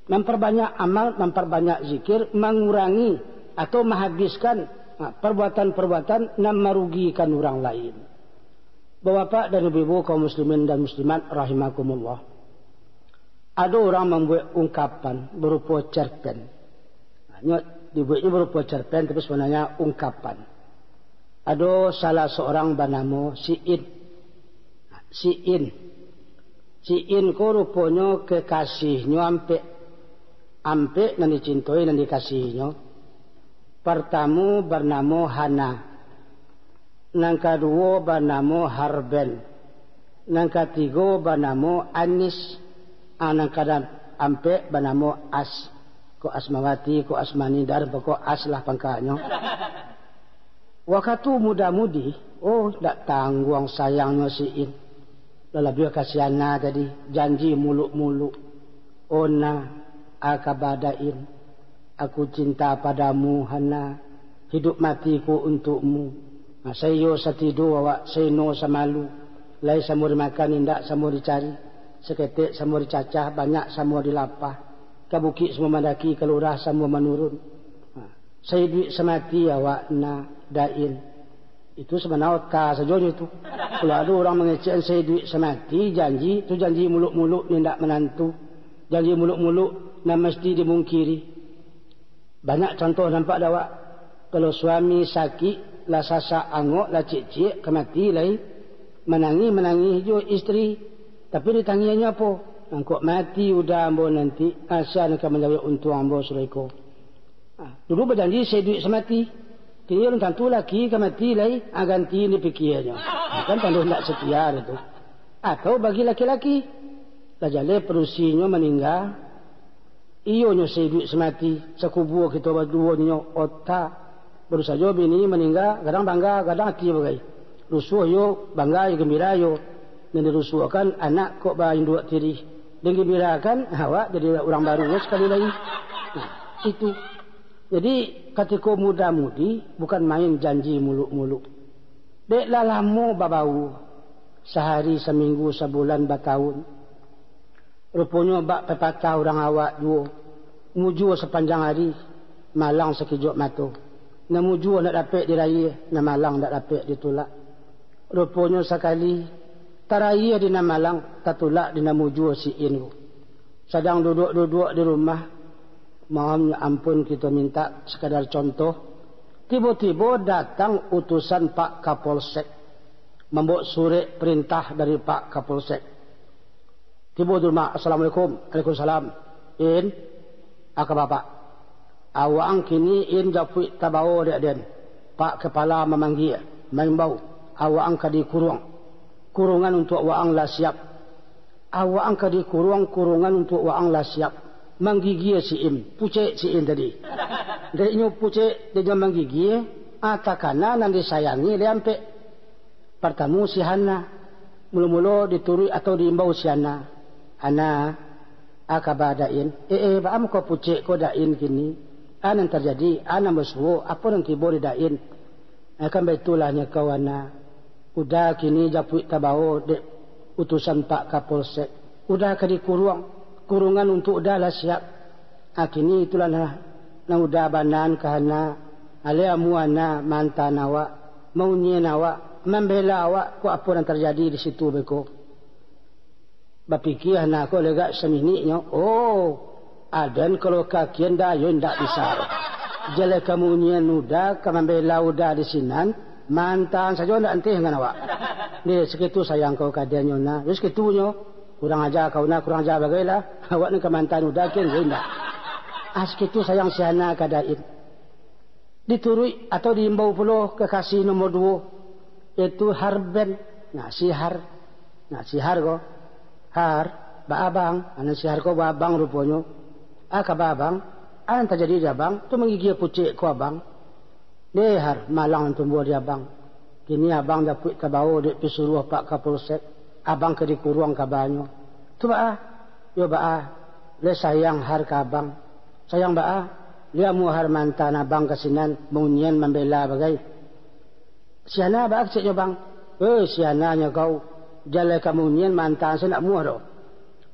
Mamparbanyak amal, mamparbanyak zikir, mangurangi atau mahabiskan, ha, parbuatan-parbuatan nan marugikan urang lain. Bapak-bapak dan ibu-ibu, kaum muslimin dan muslimat rahimakumullah. Ado urang mambuek ungkapan barupo cerpen. Ha, nyo dibueknyo barupo cerpen, tapi sabananyo ungkapan. Ado salah saurang banamo Si In. Si In. Si In ko ruponyo kekasihnyo ampek. Ampek nan dicintoi, nan dikasihinyo. Partamo banamo Hana. Nan kaduo banamo Harben. Nan katigo banamo Anis. Ah, nan kaampek banamo As. Ko Asmawati, ko Asmani, dah pokok As lah pangkanyo. Wakatu muda-mudi, oh, ndak tangguang sayangnyo Si In. Lalabiah ka si Hana tadi, janji muluk-muluk. Oh Na, a kaba Da In, aku cinta padamu, Hana. Hidup matiku untukmu. Nah, saiyo satido awak, saino samalu. Lai samo dimakan, indak samo dicari. Saketek samo dicacah, banyak samo dilapah. Ka bukik samo mandaki, ka lurah samo manurun. Nah, saiduik samati awak, Na, Da In. Itu sabananyo ota sajonyo tu. Kalau ado urang mangecekan saiduik samati, janji, tu janji muluk-muluk, indak manantu. Janji muluk-muluk nan mesti dimungkiri. Banyak contoh nampak dek awak. Kalau suami sakik, lah sasak angok, lah ciek-ciek, ka mati lai. Manangih-manangih jo isteri. Tapi ditangianyo apo? Angkok mati uda ambo nanti, asa nan ka manjawek untuang ambo sureko. Ah, dulu bajanji saiduik samati. Kini alun tantu laki ka mati lai, ah, ganti dipikianyo. Ah, kan tando indak satia tu. Atau bagi laki-laki, lah jaleh padusinyo maningga, iyo nyo saiduik samati, sakubua kito baduo nyo ota. Baru sajo bini maningga, gadang bangga, gadang ati bagai. Rusuah iyo, bangga iyo, gambira iyo. Nan dirusuahkan anak kok bainduak tirih. Nan gambirakan, awak jadi urang baru sakali lai. Nah, itu. Jadi, katiko muda-mudi, bukan main janji muluk-muluk. Dek lah lamo babau, sahari, saminggu, sabulan, batahun. Ruponyo bak pepatah urang awak juo, mujua sapanjang ari, malang sakijok mato. Nan mujua ndak dapek dirayie, nan malang ndak dapek ditulak. Ruponyo sakali, tarayie di nan malang, tatulak di nan mujua si In ko. Sadang duduak-duduak di rumah, mohon ampun kito mintak sakadar contoh, tibo-tibo datang utusan Pak Kapolsek, mambaok surek perintah dari Pak Kapolsek. Tibo di rumah, "Assalamualaikum." "Waalaikumsalam." "In, aka bapak. Awak ang kini In japuik tabao dek den. Pak Kepala mamanggie, maimbau, awak ang ka dikuruang. Kurungan untuak awak ang lah siap. Awak ang ka dikuruang, kurungan untuak awak ang lah siap." Manggigie si In, pucek si In tadi. Dek nyo pucek, dek nyo manggigie, ah, takana nan disayangi dek ampek. Partamo si Hana. Mulo-mulo dituruik atau diimbau si Hana. "Hana, a kaba Da In?" "Eh, eh, baa muko pucek ko Da In kini? A nan tarjadi, a nan basuo, apo nan tibo di Da In?" "Eh, kan baitulah nyo kau, Hana. Uda kini japuik tabao dek utusan Pak Kapolsek. Uda ka dikuruang, kurungan untuak Uda lah siap. A kini itulah nah, nan Uda banaan ka Hana, aleh amuah Hana maantaan awak, maunyian awak, mambela awak, kok apo nan tarjadi di situ beko." Bapikia Hana ko lega saminiknyo, oh, aden kalau kakian da yo indak bisa. Jaleh ka munyian uda, ka mambela uda di sinan, mantan sajo ndak antih ngan awak. Deh, sakitu sayang kau ka adennyo nah, yo sakitunyo, kurang aja kau nah, kurang aja bagai lah, awak ni ka mantan uda kian yo indak. Ah, sakitu sayang si Hana ka Dain. Dituruik atau diimbau pulo kakasih nomor duo, yaitu Harben. Nah, si Har. Nah, si Har ko. Har, ba abang. Anak si Har ko ba abang ruponyo. Ah, ka ba abang. Anak tajadi di abang, tu manggigia kucek ko abang. Deh, Har, malang nan tumbuah di abang. Kini abang dapuik tabao dek pisuruah Pak Kapolsek. Abang ka dikuruang kabanyo. Tu baa? Yo baa? Leh sayang Har ka abang. Sayang baa? Leh amuah Har mantan abang ka sinan, maunyian mambela bagai. Si Hana baa keceknyo, Bang? Eh, si Hananyo kau, jaleh ka maunyian mantan se ndak muah doh.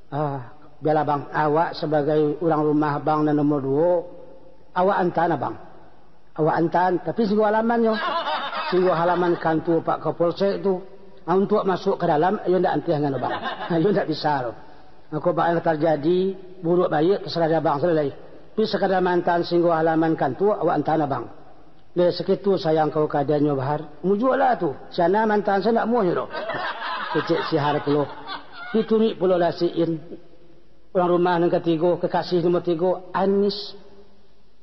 Ah, bialah, Bang, awak sabagai urang rumah Bang nan nomor duo, awak antaan abang. Awak antaan, tapi singgo halamannyo. Singgo halaman kantua Pak Kapolsek tu. Ah, untuak masuak ka dalam, iyo ndak antih ngan abang. Iyo ndak bisa tu. Mako, baa nan tarjadi, buruak baiak, tasarah di abang sajo lai. Tapi sakadar mantaan singgo halaman kantua, awak antaan abang. Deh, sakitu sayang kau ka adennyo Bahar. Mujuaklah tu, si Hana mantan se ndak muahnyo doh. Kecek si Har pulo. Dituruik pulo lah si In. Urang rumah nan katigo, kakasih nomor tigo, Anis.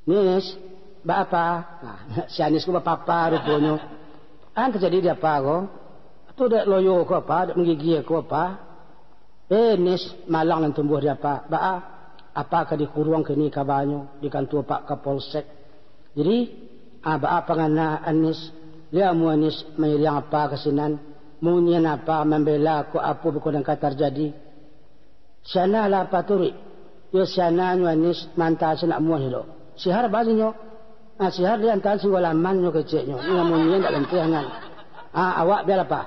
Nis, baa apa? Nah, si Anis ko bapapa ruponyo. An tajadi di apa ko? Tu dek loyo ko apa, dek manggigia ko apa? Eh, Nis, malang nan tumbuah di apa? Baa, apa ka dikuruang kini kabanyo di kantua Pak Kapolsek. Jadi, ah, baa pangana Anis? Leh amuah Anis mairiang apa ka sinan? Maunyian apa, mambela ko apo beko nan ka tarjadi? Si Hana lah apa turuik? Yo si Hananyo Anis mantan se ndak muahnyo doh. Si Har baa sinyo? Ah, si Har diantaan singgo halamannyo keceknyo. Nan maunyian ndak lenteh ngan. Ah, awak bialah apa?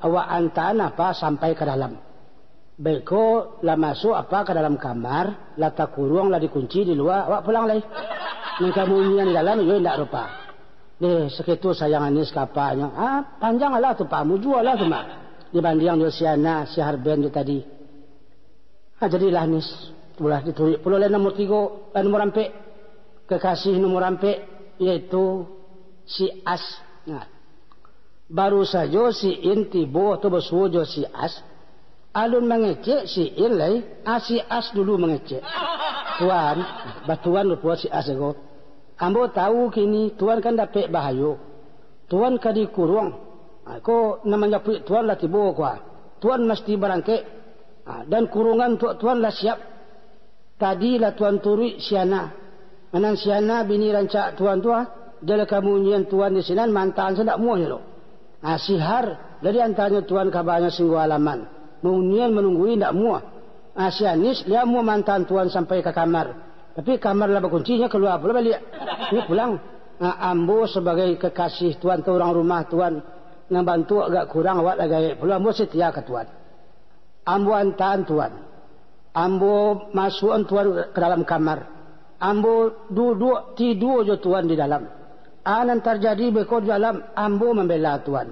Awak antaan apa sampai ka dalam. Beko lah masuak apa ka dalam kamar, lah takuruang, lah dikunci di lua, awak pulang lai. Nan ka maunyian di dalam, yo indak rupa. Deh, sakitu sayang Anis ka apanyo. Ah, panjang lah tu, Pak, mujuaklah tu mah. Dibandiang jo si Hana, si Harben tu tadi. Ha, jadilah Nis, pulah dituruik pulo lai nomor tigo, lai nomor ampek. Kakasih nomor ampek, yaitu si As. Nah, baru sajo si In tibo atau basuo jo si As, alun mangecek si In lai, ah, si As dulu mangecek. Tuan, batuan rupo si As ko. Ambo tahu kini Tuan kan dapek bahayo. Tuan ka dikuruang. Ha, ko nan manjapuik Tuan lah tibo ko, ha. Tuan masti barangkek. Ha, dan kurungan untuak Tuan lah siap. Tadi lah Tuan turuik si Hana. Nan si Hana bini rancak Tuan tu, ha. Jaleh ka maunyian Tuan di sinan mantan se ndak muahnyo doh. Ha, si Har, lah diantaanyo Tuan kabanyo singgo halaman. Maunyian manunggui ndak muah. Ah, si Anis, leh amuah mantan Tuan sampai ka kamar. Tapi kamar lah bakunci, nyo kalua pulo baliak. Nyo pulang. Ah, ambo sabagai kakasih Tuan, atau urang rumah Tuan, nan bantuak agak kurang, awak lah gaek pulo, ambo setia ka Tuan. Ambo antaan Tuan. Ambo masuakan Tuan ka dalam kamar. Ambo duduak tidua jo Tuan di dalam. Ah, nan tarjadi beko di dalam, ambo mambela Tuan.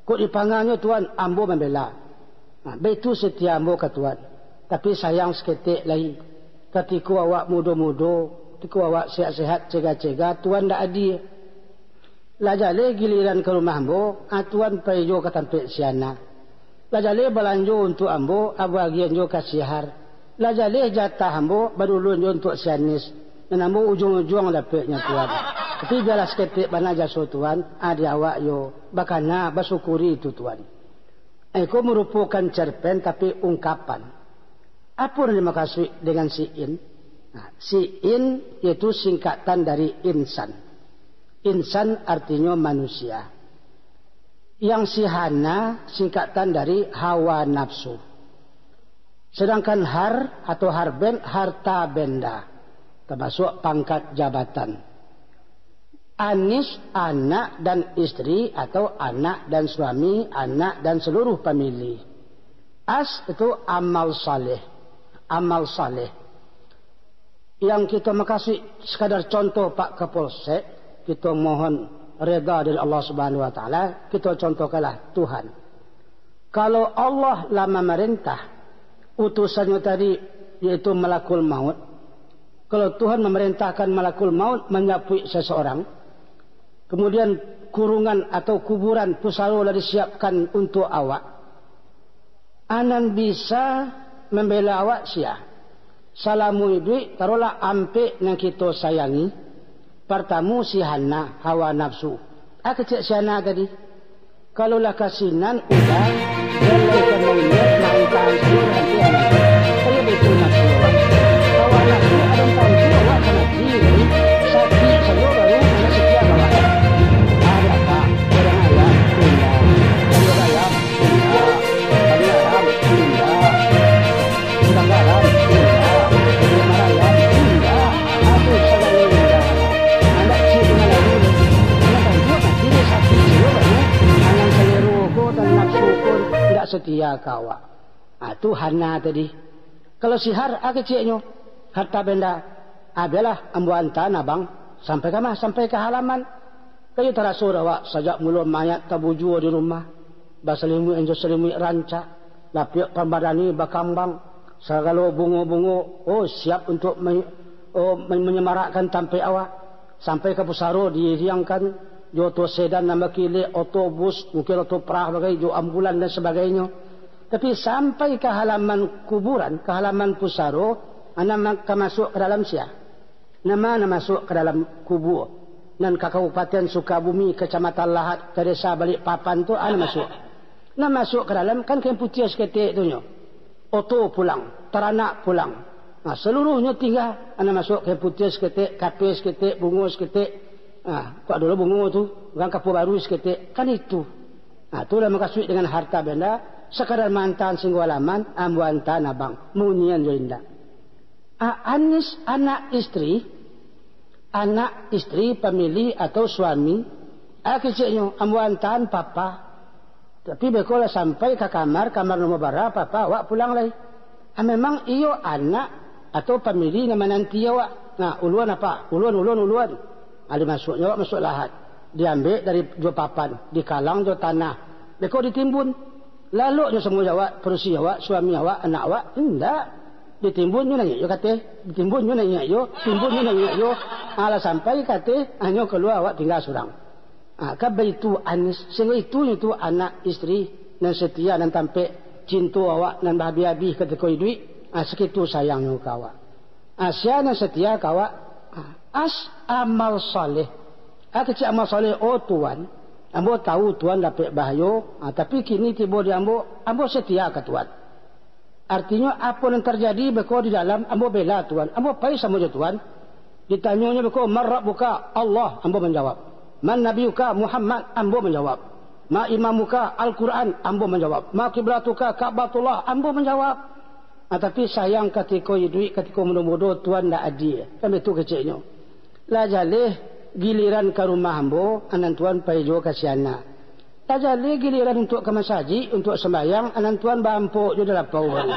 Kok dipanganyo Tuan, ambo mambela. Nah, baitu setia ambo ka Tuan. Tapi sayang saketek lai, katiko awak mudo-mudo, katiko awak sehat-sehat, cega-cega, Tuan ndak adia. Lah jaleh giliran ka rumah ambo, ah, Tuan pai jo ka tampek si Hana. Lah jaleh balanjo untuak ambo, ah, bagian jo ka si Har. Lah jaleh jatah ambo, badulun jo untuak si Anis. Nan ambo ujuang-ujuang dapeknyo Tuan. Tapi bialah saketek bana jaso Tuan, ah, di awak yo, bakana basyukuri tu Tuan. Iko marupokan cerpen, tapi ungkapan. Apo nan dimakasuik dengan si In? Nah, si In yaitu singkatan dari insan. Insan artinyo manusia. Yang si Hana singkatan dari hawa nafsu. Sedangkan Har atau Harben, harta benda, termasuk pangkat jabatan. Anis, anak dan istri atau anak dan suami, anak dan seluruh famili. As itu amal saleh, amal saleh. Yang kita makasih sekadar contoh Pak Kapolsek, kita mohon reda dari Allah Subhanahu Wa Taala, kita contohkanlah Tuhan. Kalau Allah lah memerintah, Utusannyo tadi, yaitu Malakul Maut. Kalau Tuhan memerintahkan Malakul Maut manjapuik seseorang, kemudian kurungan atau kuburan pusaro lah disiapkan untuk awak, a nan bisa mambela awak sia? Salamo iduik, taruhlah ampek nan kito sayangi. Partamo si Hana, hawa nafsu. A kecek si Hana tadi. Kalau lah ka sinan, udah, jan lai ka main-main, main tahan sajo nanti anak. Kaya betul nafsu awak. Kawan nafsu, ado tahu tu awak ka mati, sakik sajo baru nak setia ka awak. Ada apa? Barang ayam, tunda. Kalau ayam, tunda. Kalau haram, tunda. Urang dalam, indak. Urang marayan, indak. Aduh, sagalo indak. Anak ciek dengan lalu. Anak bantuak mati dek sakik jiwa baru. Angan salero ko dan nafsu ko indak setia ka awak. Ah, tu Hana tadi. Kalau si Har, a keceknyo. Harta benda. Ah, bialah, ambo antaan abang. Sampai ka ma? Sampai ka halaman. Kayo taraso dek awak, sajak mulo mayat tabujua di rumah. Basalimuik jo salimuik rancak, lapiak pambadani bakambang, sagalo bungo-bungo, oh, siap untuak ma-, oh, ma-, manyamarakkan tampek awak, sampai ka pusaro diiriangkan jo oto sedan nan bakilek, oto bus, mungkin oto parah bagai, jo ambulan dan sabagainyo. Tapi sampai ka halaman kuburan, ka halaman pusaro, a nan ma-, ka masuak ka dalam sia? Nan ma nan masuak ka dalam kubua, nan ka Kabupaten Sukabumi, Kacamatan Lahat, ka Desa Balikpapan tu, a nan masuak? Nan masuak ka dalam kan kain putiah saketek tu nyo. Oto pulang, taranak pulang. Nah, saluruahnyo tingga, a nan masuak kain putiah saketek, kape saketek, bungo saketek. Nah, kok ado lo bungo tu, urang kapua baru saketek, kan itu. Nah, tu lah makasuik dengan harta benda, sakadar maantaan singgo halaman, ambo antaan abang, munyian jo indak. A-, Anis, anak istri, anak istri, pamilih atau suami, a keceknyo, ambo antaan papa. Tapi beko lah sampai ka kamar, kamar nomor bara, papa, awak pulang lai. A, memang iyo anak atau pamilih nan mananti awak. Nah, uluan apa? Uluan, uluan, uluan. A, dimasuaknyo awak masuak lahat. Diambek dari jo papan, dikalang jo tanah. Beko ditimbun. Laloknyo samua awak, padusi awak, suami awak, anak awak, indak. Ditimbun nyo naiak jo kateh, ditimbun nyo naiak jo, timbun nyo naiak jo. Alah sampai kateh, hanyo kalua awak tingga surang. Ah, kan baitu Anis, sahinggo itunyo tu anak istri nan setia, nan tampek cinto awak, nan bahabih-habih katiko iduik, ah, sakitu sayangnyo ka awak. Ah, sia nan satia ka awak? Ah, as amal saleh. Ah, kecek amal saleh, oh Tuan, ambo tahu Tuan dapek bahayo, ah, tapi kini tibo di ambo, ambo satia ka Tuan. Artinyo, apo nan tarjadi beko di dalam, ambo bela Tuan, ambo pai samo jo Tuan. Ditanyonyo beko, "Man Rabbuka?" "Allah," ambo manjawab. "Man Nabiyuka?" "Muhammad," ambo manjawab. "Ma Imamuka?" "Al-Quran," ambo manjawab. "Ma Kiblatuka?" "Ka'batullah," ambo manjawab. Ah, tapi sayang, katiko iduik, katiko mudo-mudo, Tuan ndak adia. Kan baitu keceknyo. Lah jaleh giliran ka rumah ambo, a nan Tuan pai juo ka sinan. Lah jaleh giliran untuak ka masajik, untuak sumbayang, a nan Tuan baampok juo di lapau baru.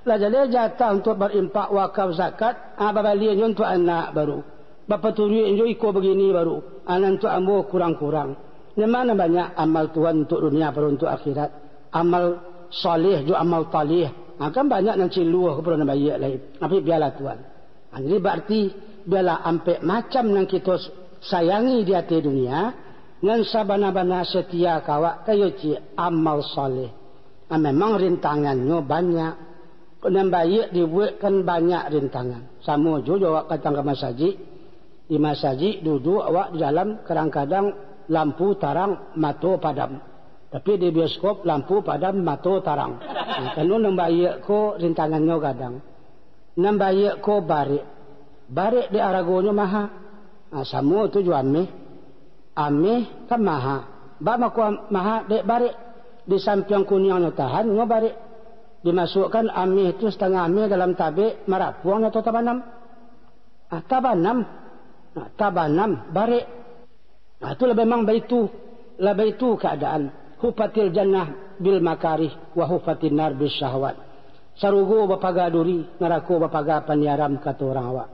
Lah jaleh jatah untuak barinfak, wakaf, zakat, ah, babalian juo untuak anak baru. Bapaturuik juo iko bagini baru, a nan untuak ambo kurang-kurang. Nan ma nan banyak amal Tuan untuak dunia, pado untuak akhirat? Amal saleh jo amal taleh. Ha, kan banyak nan ciluah ko pado nan baiak lai. Tapi bialah Tuan. Ha, jadi bararti, bialah ampek macam nan kito sayangi di ateh dunia, nan sabana-bana satia ka awak, kayo ciek amal saleh. Ha, memang rintangannyo banyak. Kok nan baiak dibuek kan banyak rintangan. Samo jo, jo awak datang ka masajik, di masajik duduak awak di dalam, kadang-kadang lampu tarang, mato padam. Tapi di bioskop lampu padam, mato tarang. Ha, kanu nan baiak ko rintangannyo gadang. Nan baiak ko barek. Barek dek aragonyo maha. Ha, samo tu jo ameh. Ameh kan maha. Baa mako maha? Dek barek. Di sampiang kuniangnyo tahan, nyo barek. Dimasukkan ameh tu satangah ameh dalam tabek, marapuang nyo atau tabanam? Ah, tabanam. Ah, tabanam, barek. Ah, tu lah memang baitu. Lah baitu kaadaan. Hufatil jannah bil makarih, wa hufatin nar bis syahwat. Sarugo bapaga duri, narako bapaga pandiaram, kato urang awak.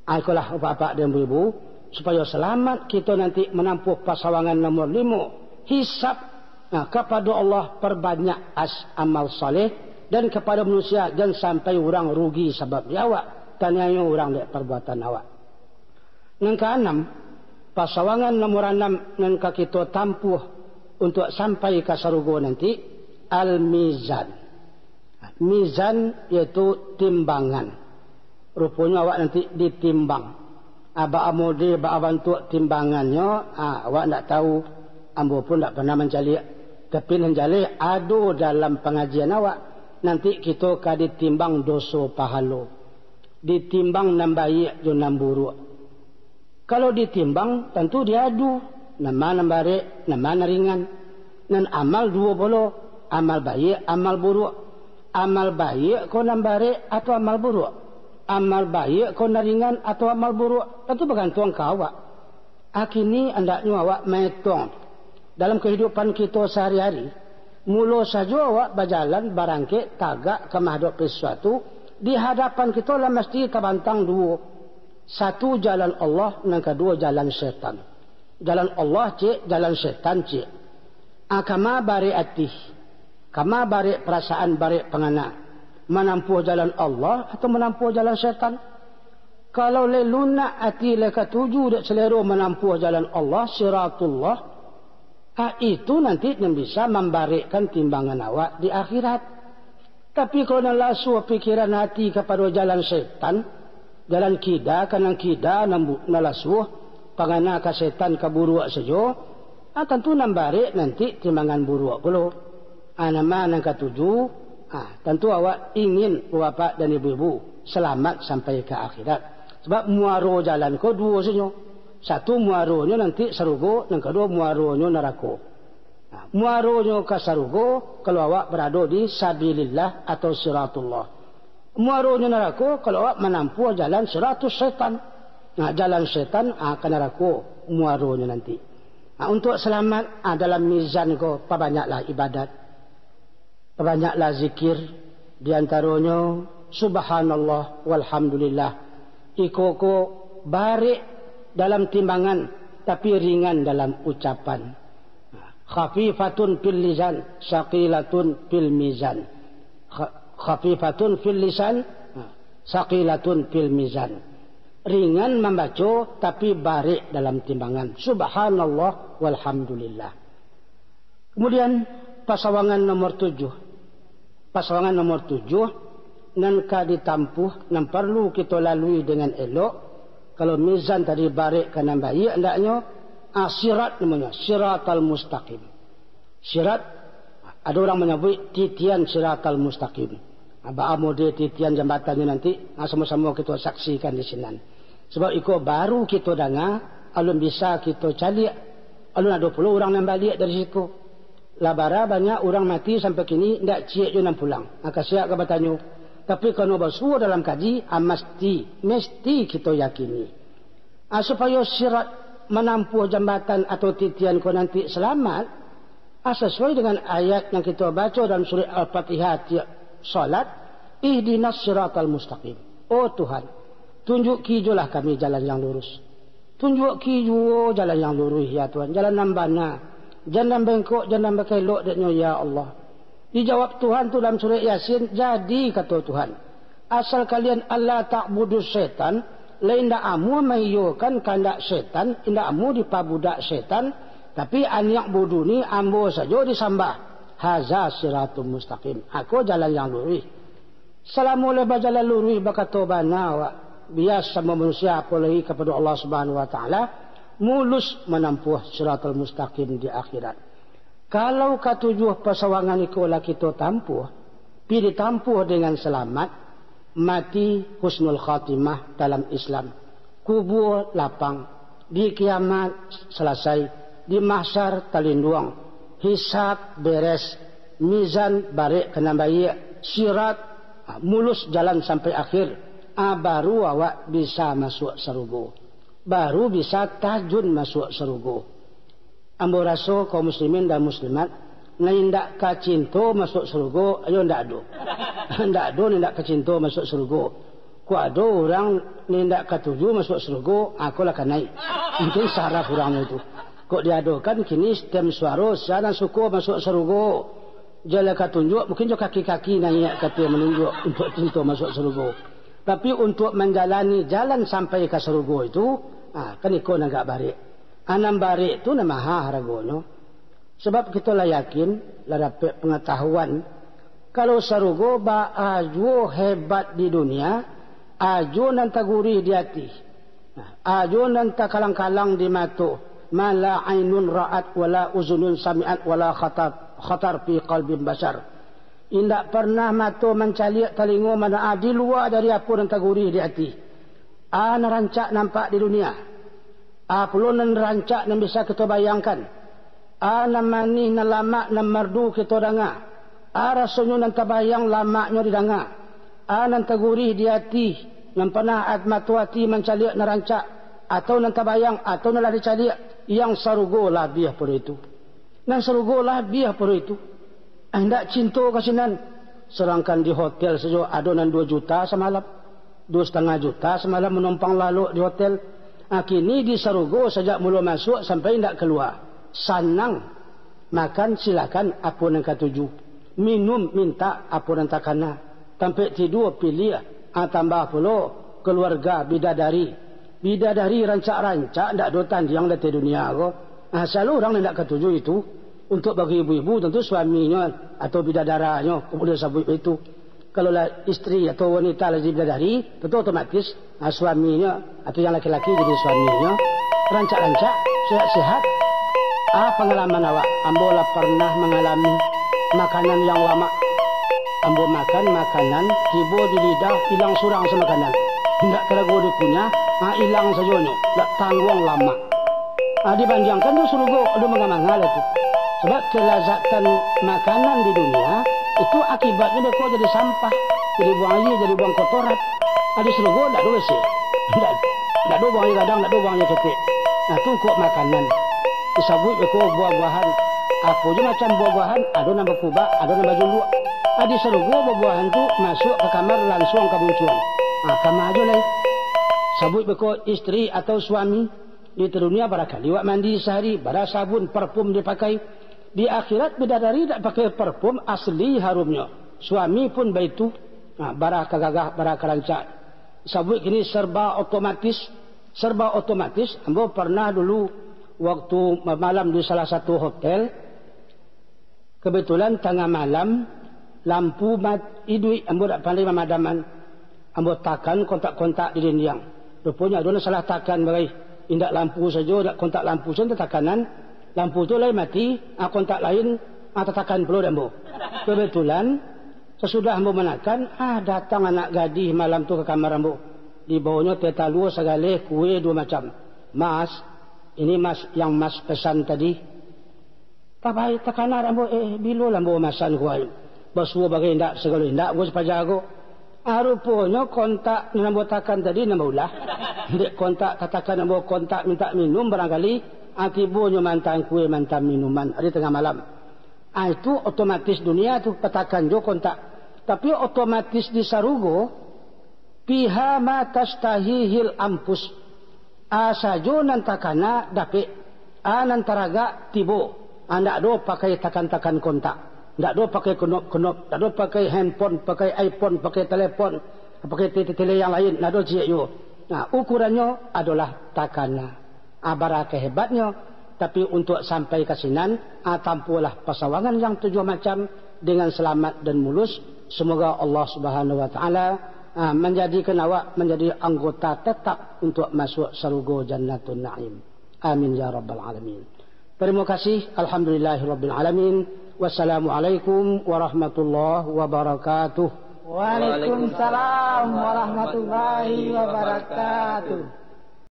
Ah, ikolah, apak-apak dan ibu-ibu, supayo salamat kito nanti manampuah pasawangan nomor limo, hisab. Nah, kapado Allah, parbanyak as amal saleh, Dan kapado manusia, jan sampai urang rugi sabab di awak, taniayo urang dek parbuatan awak. Nan kaanam, pasawangan nomor anam nan ka kito tampuah untuak sampai ka sarugo nanti, al-mizan. Mizan yaitu timbangan. Ruponyo awak nanti ditimbang. Ah, baa mode, baa bantuak timbangannyo, ah, awak ndak tahu, ambo pun ndak pernah mancaliak. Tapi nan jaleh ado dalam pangajian awak, nanti kito ka ditimbang doso pahalo. Ditimbang nan baiak jo nan buruak. Kalau ditimbang, tantu diadu, nan ma nan barek, nan ma nan ringan. Nan amal duo pulo, amal baiak, amal buruak. Amal baiak ko nan barek atau amal buruak? Amal baiak ko nan ringan atau amal buruak? Tantu bagantuang ka awak. A kini andaknyo awak maetong dalam kahidupan kito sahari-hari. Mulo sajo awak bajalan, barangkek, tagak ka mahadok sesuatu, di hadapan kito lah masti tabantang duo. Satu jalan Allah, nan kaduo jalan setan. Jalan Allah ciek, jalan setan ciek. Ah, kama barek ati, kama barek parasaan, barek pangana, manampuah jalan Allah atau manampuah jalan setan? Kalau lai lunak ati, lai katuju dek salero manampuah jalan Allah, siratullah, ah, itu nanti nan bisa mambarekkan timbangan awak di akhirat. Tapi kalau nan lasuah pikiran ati kapado jalan setan, jalan kida ka nan kida, nan bu-, nan lasuah, pangana ka setan, ka buruak sajo, ah, tantu nan barek nanti timbangan buruak pulo. Ah, nan ma nan katuju, ah, tantu awak ingin, bapak dan ibu-ibu, salamat sampai ka akhirat. Sabab muaro jalan ko duo sajo. Satu muaronyo nanti sarugo, nan kaduo muaronyo narako. Nah, muaronyo ka sarugo, kalau awak barado di sabilillah atau siratullah. Muaronyo narako, kalau awak manampuah jalan siratus setan. Nah, jalan setan, ah, ka narako muaronyo nanti. Nah, untuak salamat, ah, dalam mizan ko, pabanyaklah ibadat. Banyaklah zikir, di antaronyo subhanallah, walhamdulillah. Iko ko barek dalam timbangan, tapi ringan dalam ucapan. Khafifatun fil lisan, saqilatun fil mizan. Kha-, khafifatun fil lisan, saqilatun fil mizan. Ringan mambaco, tapi barek dalam timbangan. Subhanallah, walhamdulillah. Kemudian, pasawangan nomor tujuh. Pasawangan nomor tujuh, nan ka ditampuah, nan parlu kito lalui dengan elok. Kalau mizan tadi barek ka nan baiak, andaknyo, ah, sirat namonyo, siratal mustaqim. Sirat, ado urang manyabuik titian siratal mustaqim. Ah, baa mode titian jambatannyo nanti, ah, samo-samo kito saksikan di sinan. Sabab iko baru kito danga, alun bisa kito caliak. Alun ado pulo urang nan baliak dari siko. Lah bara banyak urang mati sampai kini, ndak ciek jo nan pulang. Ah, kasiak ka batanyo. Tapi, karano basuo dalam kaji, ah, masti, mesti kito yakini. Ah, supayo sirat manampuah jambatan atau titian ko nanti salamat, ah, sasuai dengan ayat nan kito baco dalam surah Al-Fatihah tiap salat, "Ihdinas siratal mustaqim." Oh Tuhan, tunjuki juolah kami jalan yang lurus. Tunjuki juo jalan yang luruih, ya Tuhan, jalan nan bana. Jan nan bengkok, jan nan bakelok deknyo, ya Allah. Dijawab Tuhan tu dalam surah Yasin, "Jadi," kato Tuhan, "asal kalian Allah ta'budu syaitan, lai indak amuah maiyokan kandak setan, indak amuah dipabudak setan, tapi aniak buduni ambo sajo disambah. Haza siratum mustaqim." Ako jalan yang luruih. Salamo lai bajalan luruih, bakato bana awak, biasa manusia, apolai kapado Allah Subhanahu wa Ta'ala, mulus manampuah siratal mustaqim di akhirat. Kalau katujuah pasawangan iko lah kito tampuah, pi ditampuah dengan salamat, mati husnul khatimah dalam Islam. Kubua lapang, di kiamat salasai, di mahsyar talinduang, hisab beres, mizan barek ka nan baiak, sirat, ah, mulus jalan sampai akhir, ah, baru awak bisa masuak sarugo. Baru bisa tajun masuak sarugo. Ambo raso kaum muslimin dan muslimat, nan indak ka cinto masuak sarugo, ayo ndak ado. Ndak ado nan indak ka cinto masuak sarugo. Kok ado urang nan indak katuju masuak sarugo, ah, ko lah kanai. Mungkin saraf urang tu. Kok diadokan kini sistem suaro, sia nan suko masuak sarugo. Jalan ka tunjuak, mungkin jo kaki-kaki naiak ka tu manunjuak untuak pintu masuak sarugo. Tapi untuak manjalani jalan sampai ka sarugo itu, ha, kan iko nan agak barek. Ha, nan barek tu nan maha haragonyo. Sabab kito lah yakin, lah dapek pangatahuan, kalau sarugo baa juo hebat di dunia, ajo nan tagurih di ati, ajo nan takalang-kalang di mato, ma la ainun ra'at, wala uzunun sami'at, wala khatar, khatar fi qalbin basyar. Indak pernah mato mancaliak, talingo mandoa di lua dari apo nan tagurih di ati. A nan rancak nampak di dunia, a pulo nan rancak nan bisa kito bayangkan, a nan manih, nan lamak, nan mardu kito danga, a rasonyo nan tabayang lamaknyo didanga, a nan tagurih di ati, nan panah at-, mato ati mancaliak nan rancak, atau nan tabayang, atau nan lah dicaliak, yang sarugo labiah pado itu. Nan sarugo labiah pado itu. Ah, indak cinto ka sinan. Sadangkan di hotel sajo ado nan duo juta samalam, duo satangah juta samalam manompang lalok di hotel. Ah, kini di sarugo sajak mulo masuak sampai indak kalua. Sanang. Makan silakan apo nan katuju. Minum mintak apo nan takana. Tampek tidua piliah. Ah, tambah pulo kaluarga bidadari. Bidadari rancak-rancak, ndak ado tandiang di ateh dunia ko. Ah, salah urang nan ndak katuju itu. Untuak bagi ibu-ibu, tantu suaminyo atau bidadaranyo, kamudian sabuik baitu. Kalau lah isteri atau wanita lah jadi bidadari, tantu otomatis, ah, suaminyo atau yang laki-laki jadi suaminyo. Rancak-rancak, sehat-sehat. Ah, pangalaman awak, ambo lah parnah mangalami makanan yang lamak. Ambo makan makanan, tibo di lidah, ilang surang se makanan. Indak tarago dikunyah, ah, ilang sajonyo, ndak tangguang lamak. Ah, dibandiangkan jo sarugo, aduh, manga-manga lah tu. Sabab kelazatan makanan di dunia, itu akibatnyo beko jadi sampah, jadi buang aia, jadi buang kotoran. Ah, di sarugo ndak ado W C. Ndak, ndak ado buang aia gadang, ndak ado buang aia ketek. Nah, tu kok makanan. Disabuik beko buah-buahan. Apo jo macam buah-buahan, ado nan bakubak, ado nan bajuluak. Ah, di sarugo buah-buahan tu masuak ka kamar, lansuang ka buncuang. Ah, kama ajo lai. Sabuik beko isteri atau suami. Di dunia bara kali awak mandi sahari, bara sabun, parfum dipakai. Di akhirat bidadari dak pakai parfum, asli harumnyo. Suami pun baitu. Nah, bara ka gagah, bara ka rancak. Sabuik kini serba otomatis. Serba otomatis. Ambo parnah dulu waktu malam di salah satu hotel. Kebetulan tangah malam, lampu mat-, iduik, ambo dak pandai mamadaman. Ambo takan kontak-kontak di dindiang. Ruponyo ado nan salah takan bagai. Indak lampu sajo, dak kontak lampu sajo tatakan. Lampu tu lai mati, ah, kontak lain, ah, tatakan pulo dek ambo. Kebetulan, sasudah ambo manakan, ah, datang anak gadih malam tu ka kamar ambo. Dibawonyo teh talua sagaleh, kue duo macam. "Mas, ini Mas yang Mas pesan tadi." Tabaik takana ambo, eh, bilo lah ambo masan ko ai. Basuo bagai indak, sagalo indak, ko sapaja ko. Ah, ruponyo kontak nan ambo takan tadi nan baulah. Dek kontak tatakan ambo kontak mintak minum barangkali, ah, tibonyo mantan kue, mantan minuman, di tangah malam. Ah, itu otomatis dunia tu, patakan jo kontak. Tapi otomatis di sarugo, "Fiha ma tashtahihil anfus." A sajo nan takana dapek, a nan taragak tibo. A, ndak ado pakai takan-takan kontak, ndak ado pakai kenop-kenop, ndak ado pakai handphone, pakai iPhone, pakai telepon, pakai tele-tele yang lain, ndak ado ciek juo. Nah, ukurannyo adolah takana. A, bara ka hebatnyo, tapi untuak sampai ka sinan, a, tampuahlah pasawangan yang tujuah macam dengan selamat dan mulus. Semoga Allah Subhanahu wa Taala, a, manjadikan awak manjadi anggota tetap untuak masuak sarugo Jannatun Naim. Amin ya rabbal alamin. Terima kasih. Alhamdulillahirabbil alamin. Wassalamualaikum warahmatullahi wabarakatuh. Waalaikumsalam warahmatullahi wabarakatuh.